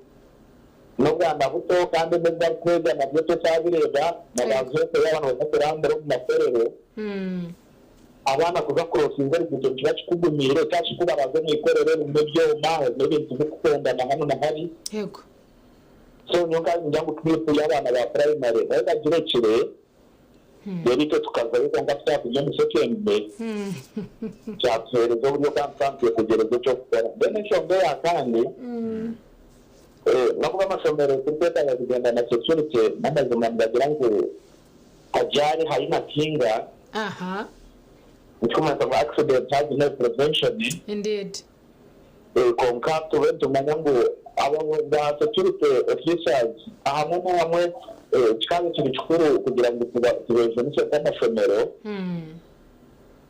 Speaker 10: N'obwana buto kandi n'ebi barikwega nabyo tokyabireeba na ba zooko yaaba nibaza kurambura omu makorero. Abaana kuza kukurosinga oruguuto nikiba kikugumiire kyakikuba baaza omu ikorero erimu ebyoma erimu ebintu birikukondana hanu na hari. So nyowe nkaba ningira ngu trip y'abaana ba primary babe bagirekire reero itwe tukazayo kwonka tutaakuza omu secondary kyatuheereza oburyo kandi tukaba nitwetegyereza eky'okukora. Then enshonga eya kandi, N'obu amashomero turikwetaaga kugyenda na security n'amazima nibagira ngu ajali haina kinga ekirikumanyisa ngu accident has no prevention. Kwonka tube nitumanya ngu abo ba security officers ahamwe n'ahamwe kikaba kiri kikuru kugira ngu tubejunise nk'amashomero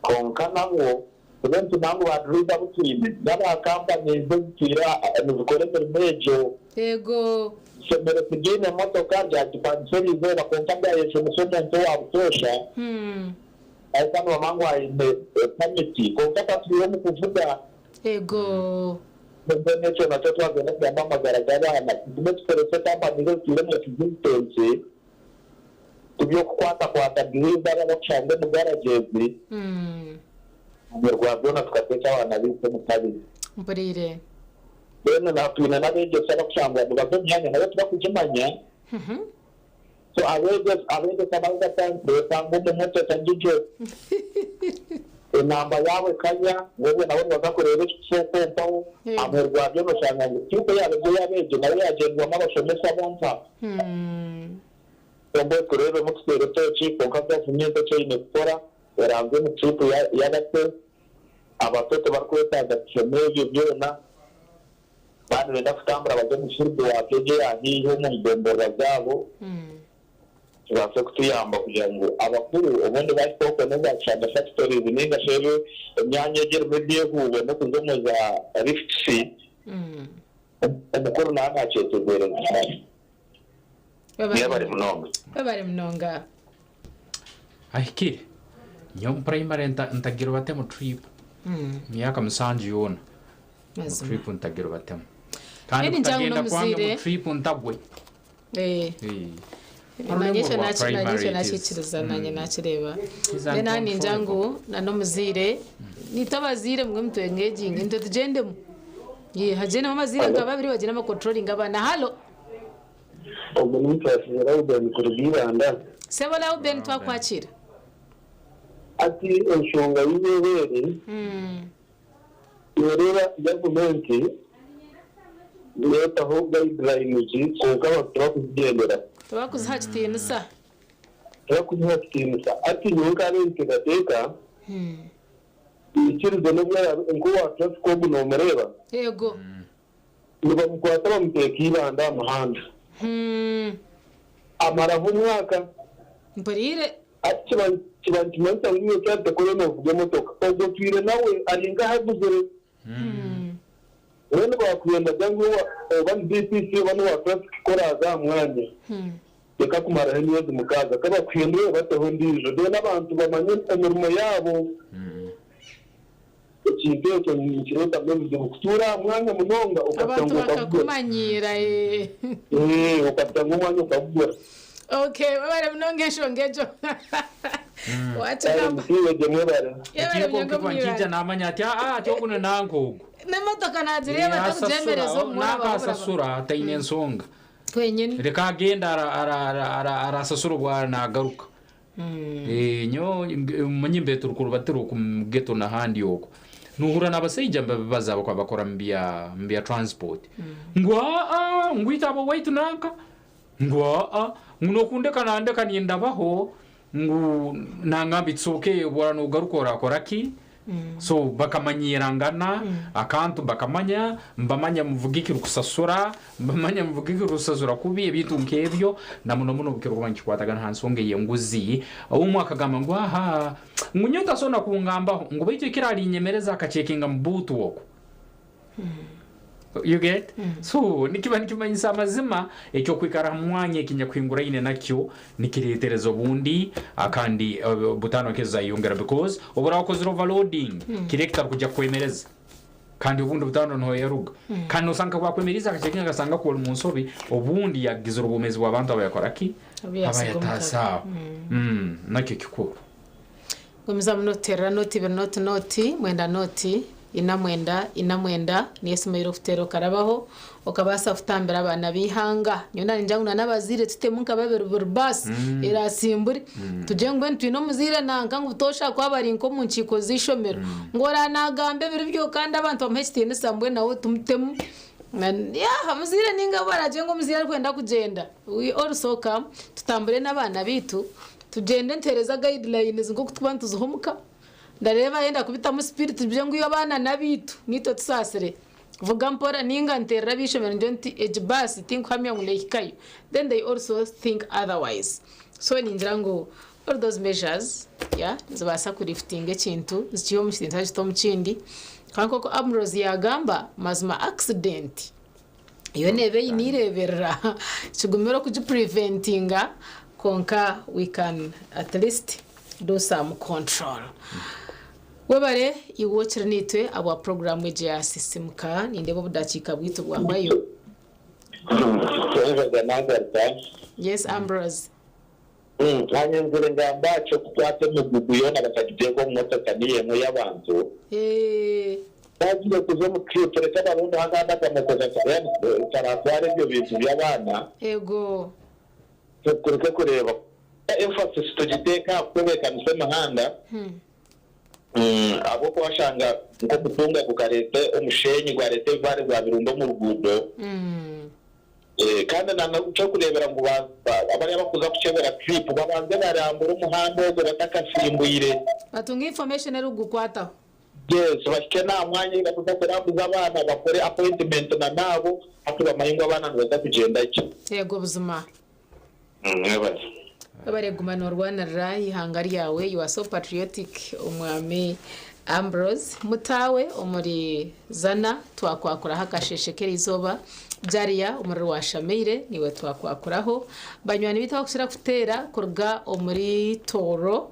Speaker 10: kwonka nabwo Tube nitumanya ngu ba driver abu twine n'aba companies ezitwire nizikora emirimo egyo.
Speaker 1: Yego.
Speaker 10: Ishomero tiryaine motoka, ryagipangisa eriizooba kwonka ryayeshomesa omuntu owa butoosha ahabw'okuba nibamanya ngu aine permit kwonka tatwire omu kuvuga.
Speaker 1: Yego.
Speaker 10: Mbwenu ekyo nakyo twagenda kugamba amagara g'abaana tugume tukorese companies ezitwire omu existence tiby'okukwatakwata driver abo abakushanga omu garages. Rwa byona tukateeka abaana baitu omu kabi.
Speaker 1: Mpuriire.
Speaker 10: Then twine n'abeegyesa abakushangwa nibaza omu myanya nayo tibakugimanya. So abeegyesa abeegyesa bagatandika osanga omu motoka ngigyo enamba yaabo ekaya ngu obwo nabo nibaza kureeba ekikusoka ompaho amuheru gwa byona oshanga ngu tiiku eyaaba eri ey'abeegi nayo yaagyendwamu abashomesa bonka. So mbwenu tureebemu tuteere tooki kwonka gavumenti eki eine kukora eranzye omu trip y'abato, abato tibarikwetaaga kushoma ebyo byona. Baaba nibenda kutambura baze omu field work egyo eya haihi omu gomborora zaabo, kibaase kutuyamba kugira ngu abakuru obundi bahika okwo n'obu bakushanga factories ninga shi emyanya egyo erimu ebyehuubo n'okuza omu za lifts, omukuru naaba nakyetegyereza. Mwebare munonga.
Speaker 1: Webare munonga.
Speaker 8: Ahikire. Nyowe omu primary ntagire batemu trip. Emyaka musanju yoona. Omu
Speaker 1: Mazima.
Speaker 8: trip ntagire batemu. Kandi
Speaker 1: Mbwenu ngira ngu
Speaker 8: kutagenda kwange
Speaker 1: n'omuzaire
Speaker 8: omu trip ntagwe.
Speaker 1: Eh.
Speaker 8: Eh.
Speaker 1: Nanye
Speaker 8: Orurengo
Speaker 1: ekyo
Speaker 8: rwa
Speaker 1: naki nanye
Speaker 8: primary
Speaker 1: ekyo
Speaker 8: it is.
Speaker 1: nakikiriza nanye nakireeba.
Speaker 8: Is
Speaker 1: Then aha ningira ngu
Speaker 8: uncontrollable.
Speaker 1: na n'omuzaire nitwe abazaire mwe mutwe engaginge nitwe tugyendemu. Yee hagyendemu abazaire nka babiri bagyende bakontrolinge abaana. Halo.
Speaker 10: Ogu ni Musasizi Reuben kuruga Ibanda.
Speaker 1: Sebo Reuben twakwakira.
Speaker 10: Hati enshonga y'eibeere noreeba gavumenti neetaho guidelines kwonka abantu tibakuzigyendera.
Speaker 1: Tibakuziha kitiinisa.
Speaker 10: Tibakuziha kitiinisa. Hati nyowe nkaaba ninteekateeka nyikirize n'obu araabe nk'owa traffic ogu noomureeba.
Speaker 1: Yego.
Speaker 10: Nibamukwata bamuteeka Ibanda aha muhanda. Amaraho omwaka.
Speaker 1: Mpuriire.
Speaker 10: Hati kiba kiba nikimanyisa ngu iwe kyariteeka oriyo noovuga emotoka. Ogwo otwire nawe ari nk'ahu aguzire. Mbwenu baakuyembaga ngu oba ni DPC oba n'owa traffic ku oraaze aha mwanya, reka kumaraho emyezi mukaaga. Ka bakuhindure bateho ondiijo. Then abantu bamanye emirimo yaabo. Ekintu ekyo nikireetamu ebizibu kutuura aha mwanya munonga okashusha
Speaker 1: Abantu
Speaker 10: ngu okagugura.
Speaker 1: bakakumanyiira ee.
Speaker 10: Ee, okashusha ngu omwanya okagugura.
Speaker 1: Okay, webare munonga enshonga egyo. Wakigamba.
Speaker 10: Kare musiibe gye mwebare.
Speaker 1: Yebare
Speaker 8: Ekiiko
Speaker 1: munonga
Speaker 8: nkiba nkija
Speaker 1: omwibare.
Speaker 8: namanya ati aa ati ogu ni nanka ogu.
Speaker 1: N'emotoka nagireeba
Speaker 8: Eh,
Speaker 1: takugyembereza
Speaker 8: asasura,
Speaker 1: omu muraba
Speaker 8: nanka
Speaker 1: buraba.
Speaker 8: asasura ataine ensonga.
Speaker 1: Twenyini.
Speaker 8: Reka agenda arasasura obwo nagaruka. Eh, nyowe manye mbe turikurubatira oku mu ghetto n'ahandi okwo. Nuhurra n'abasaija nibabibaza abakuba bakora mu bya transport. Ngu aa ngu itwe ab'owaitu nanka ngu aa ngu nokundeka nandeka nindabaho ngu nangamba it's okay obwo nogaruka orakora ki? So bakamanyirangana akantu bakamanya mbamanya muvuga ekirikusasura mbamanya muvuga ekirikusasura kubi ebintu nk'ebyo na muno muno bikirikuba nikikwatagana aha nsonga ey'enguzi. Omwe akagamba ngu aha ngu nyowe tasobola kungambaho ngu baitu ekirarinyemereza akacekinga mu buutu okwo. You get? So nikiba nikimanyisa amazima ekyokwikara aha mwanya ekinyakuhinguraine nakyo nikireetereza obundi kandi butano nkezo zayeyongera because obu oraba okozire overloading kiri ekitarikuja kukwemereza kandi obundi butano niho yaruga. Kandi nosanga nka bwakwemeriize akacekinga akasanga ku ori munsobi obundi yagizire obwomezi bw'abantu abayakora ki?
Speaker 1: Abu yasiga omu kabi.
Speaker 8: Abayataasa aho. Nakyo kikuru.
Speaker 1: Gumizamu notuteerera nooti ibiri nooti nooti mwenda nooti ina mwenda ina mwenda niyo esimu ei orikuteera okarabaho okabaasa kutambira abaana b'eihanga. Nyowe naningira ngu n'abazaire tutemu nka babiri buri baasi erasimbure tugire ngu mbwenu twine omuzaire nanka ngu butoosha ku aba ari nk'omu nkiiko z'eishomero ngu oraanagamba ebiri byo kandi abantu bamuhe ekitiinisa mbwenu nawe tumutemu. Yaaha omuzaire ninga bu baragire ngu omuzaire arikwenda kugyenda we also come tutambure n'abaana baitu tugyende nituheereza guidelines nk'oku turikuba nituziha omuka. Ndareeba yenda kubitamu speed tugire ngu abaana n'abaitu naitwe tusaasire. Vuga mpora ninga nteerere ab'eishomero ngire nti egi baasi tinkuhamya ngu neehikayo. Then they also think otherwise. So ningira ngu all those measures yeah, nizibaasa kuliftinga ekintu zikiiha omu kintu zikita omu kindi. Kandi nk'oku Ambrose yaagamba, mazima accident yo neeba eine eireeberera kigumire okugipreventinga kwonka we can at least do some control. Webare iwe okiri naitwe ahabwa puroguraamu egi ya Sisimuka. Nindeeba obudakiika bwaitu bwahwayo.
Speaker 10: Twebaza nagaruka.
Speaker 1: Yes Ambrose.
Speaker 10: Naanye nzire ngamba aha ky'okukwata emigugu yoona bakagiteeka omu motoka niyo emwe y'abantu. Twagiire kuza omu trip reka barondeho akandi akamotoka karatwara ebyo bintu by'abaana.
Speaker 1: Ego.
Speaker 10: Tureke kureeba emphasis tugiteeke aha kutebeekanisa emihanda ahabw'okuba washanga nk'omupunga gukareeta omushenyi gwareeta ebibaare gwabirunda omu ruguudo. Kandi na n'eky'okureebera ngu abariya abarikuza kukyebera trip babanze barambure omuhanda ogwo batakasimbwire.
Speaker 1: Batunge information erikugukwataho.
Speaker 10: Yes, bahike n'aha mwanya ei barikuza kurambuza abaana bakore appointment na n'abo hati bamanye ngu abaana nibaza kugyenda gye.
Speaker 1: Yego buzima.
Speaker 10: Mwebare.
Speaker 1: Webare kuguma norwanirira eihanga ryawe you are so patriotic omwami Ambrose Mutaawe omuri Zana twakwakuraho akasheshe kerizooba Jalia omuri Rwashameire niiwe twakwakuraho Banywani beitu abakukira kuteera kuruga omuri Tooro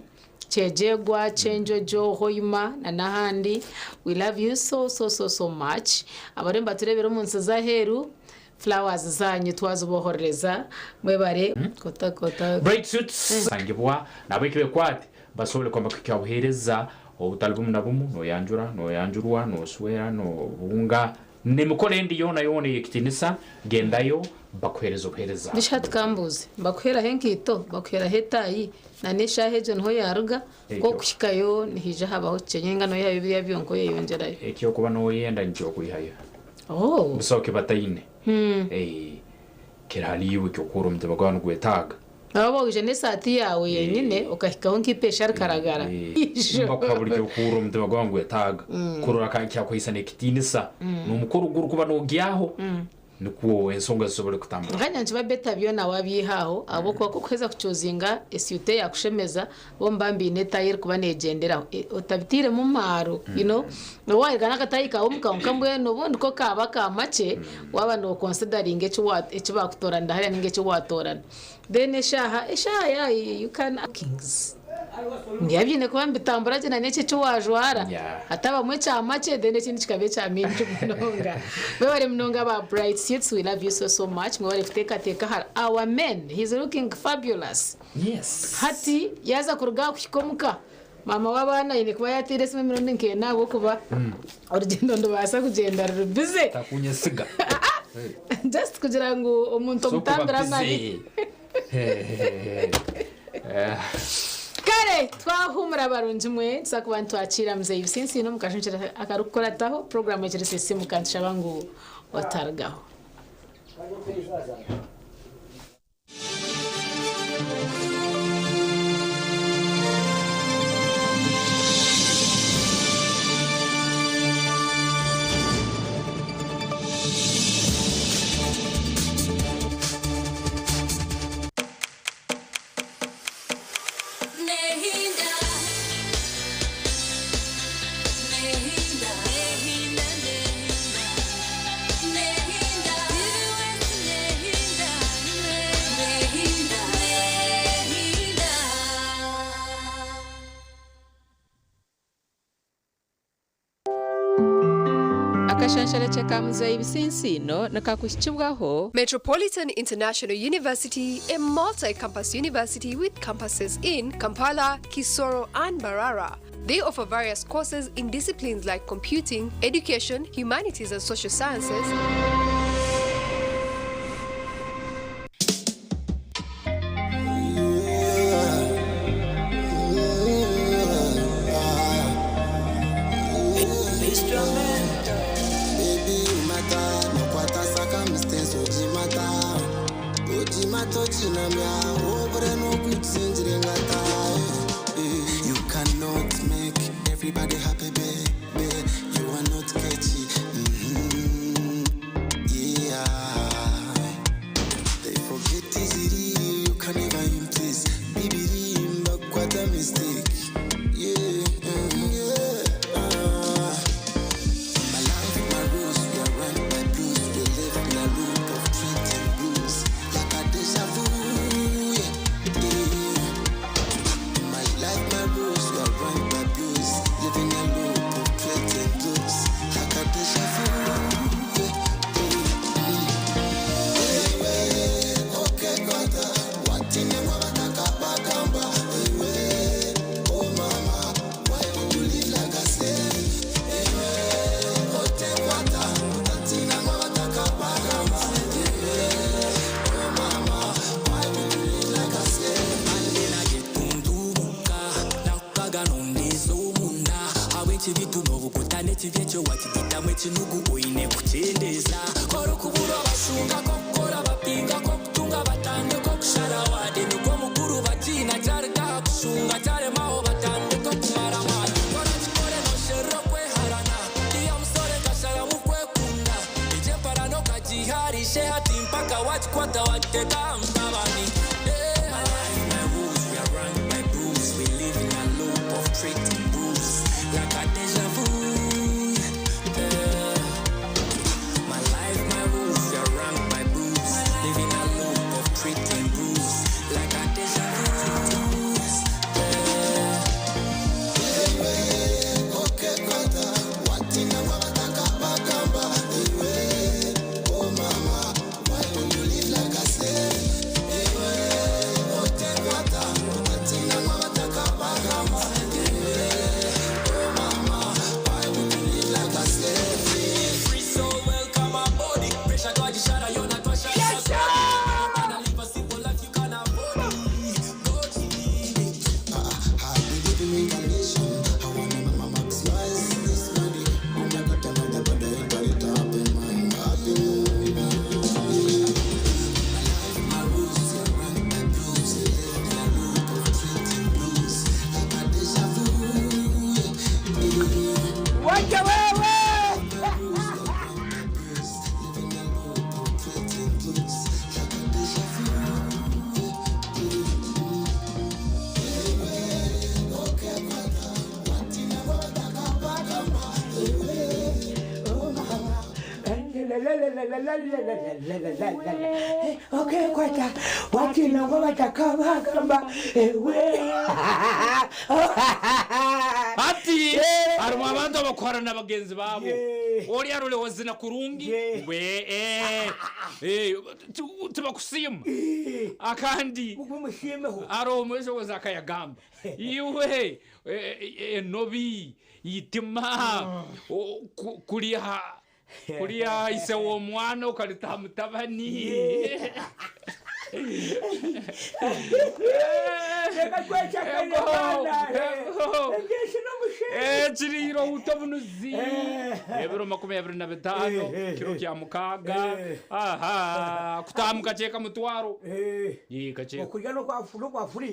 Speaker 1: Kyegyegwa, Kyenjojo, Hoima na n'ahandi we love you so so so so much abariyo nibatureebera omunsi z'aheeru Flowers zanyu twazibohorereza mwebare kota kota.
Speaker 8: Bright Suits sangibwa nabo ekibekwate basobole kwamba kuhikya obuheereza obutali bumu na bumu, noyanjura, noyanjurwa, noswera, nobunga, nemikoro endi yoona yoona eyekitinisa, gendayo bakuhereze obuhereza.
Speaker 1: Bishi hati kambuuze, nibakuheeraho enkaito, bakuheeraho etaayi na n'eshaaha egyo niho yaaruga, ku okuhikayo nihaija habaho kikye ninga noyihayo biriya byonka oyeyongyerayo?
Speaker 8: Ekyokuba noyenda nikyo okwihayo.
Speaker 1: Oh.
Speaker 8: Busaho kibataine. Eh, kiri hali iwe ekyokuhurra omutima gwawe nigwetaaga.
Speaker 1: Waaba oije n'esaati yaawe yenyine okahikaho nk'eipeesha rikaragara.
Speaker 8: Nibakuha buri ky'okuhurra omutima gwawe nigwetaaga. Kurora ka kyakuhaisa n'ekitiinisa n'omukoro ogurikuba noogyaho nikwo ensonga zisobole kutambura.
Speaker 1: Nkanye nikiba better byona waabyiha aho ahabw'okuba ku okuheza kucuuzinga esyuuti eyaakushemeza bo niba baine etaayi erikuba neegyenderaho otabiteiremu maaro you know nobu waahika n'akataayi kaawe omuka kwonka mbwenu obundi ko kaaba ka makye waaba nookonsidaringa eki baakutooranira hariya nainga eki waatoorana. Then eshaaha, eshaaha yeah you can kings Nibyo biine kuba nibitambura gye na n'ekyo eki waajwara hatabamu ekya makye then ekindi kikaba ekya mingi munonga. Mwebare munonga aba Bright Suits we love you so so much mwebare kuteekateeka ahari our men he's looking fabulous.
Speaker 8: Yes.
Speaker 1: Hati yaaza kuruga aha kuhika omuka maama w'abaana aine kuba yaateire esimu emirundi nk'ena ahabw'okuba orugyendo nirubaasa kugyenda ruri busy.
Speaker 8: Takunyesiga.
Speaker 1: Just kugira ngu omuntu
Speaker 8: So kuba
Speaker 1: omutambire amani.
Speaker 8: busy.
Speaker 1: Kare twahumura barungi mwe tuza kuba nitwakiira muzeeyi Bisinsiino omu kashunkyere akarikukurataho puroguraamu ekiri Sisiimuka nitushaba ngu otarugaho.
Speaker 4: Akashansharakye ka Muzeeyi Bisinsiino nikakuhikibwaho.
Speaker 11: Metropolitan International University, a multi-campus university with campuses in Kampala, Kisoro and Mbarara. They offer various courses in disciplines like computing, education, humanities and social sciences.
Speaker 14: Baby, you matter. Nokwata circumstance, ojimata. Ojimata ochinamya. Obre no kutsinjire ngata. You cannot make everybody happy, baby. You are not catchy.
Speaker 5: Ekinugu oine kukyendeza. Korikuburwa bashunga, kokukora bapinga, kokutunga batandika okushara wadi. Nigwo mukuru batiina kyarika aha kushunga kyaremaho batandika okumara amaani. Kora kikore nosherura okweharana, iya musore kasharamu kwekunda. Egyo emparana okagiharishe hati mpaka wagikwata wagiteka aha mutabani. Eh, my life, my rules, we are run by bruise. We live in a loop of treating bruise like a deja vu. Yeah. My life, my rules, we are run by bruise. Live in a loop of treating bruise like a deja vu. Yeah. Free soul, welcome aboard. Pressure to the shadow, you're not washa. Yes, sir. Man, live a simple life, you can afford. Go
Speaker 26: Wacha wewe! Okay, kwata watina ngo batakabagamba ewe.
Speaker 8: Ati harimu abantu abakuhara na bagenzi babo ori aroreho zina kurungi we eh, eh, tibakusiima akandi aroho omweshobozi akayagamba iwe eh, eh, enobi itima kuriha kuriha ise w'omwana okaritaha mutabani.
Speaker 26: Reka tweshakane bana.
Speaker 8: Ekiriro uto bunuzi ebiro 25 kiro kya 6 aha kutaha mukacheka mutwaro. Ii, kacheka.
Speaker 26: Okurya nokwafuri.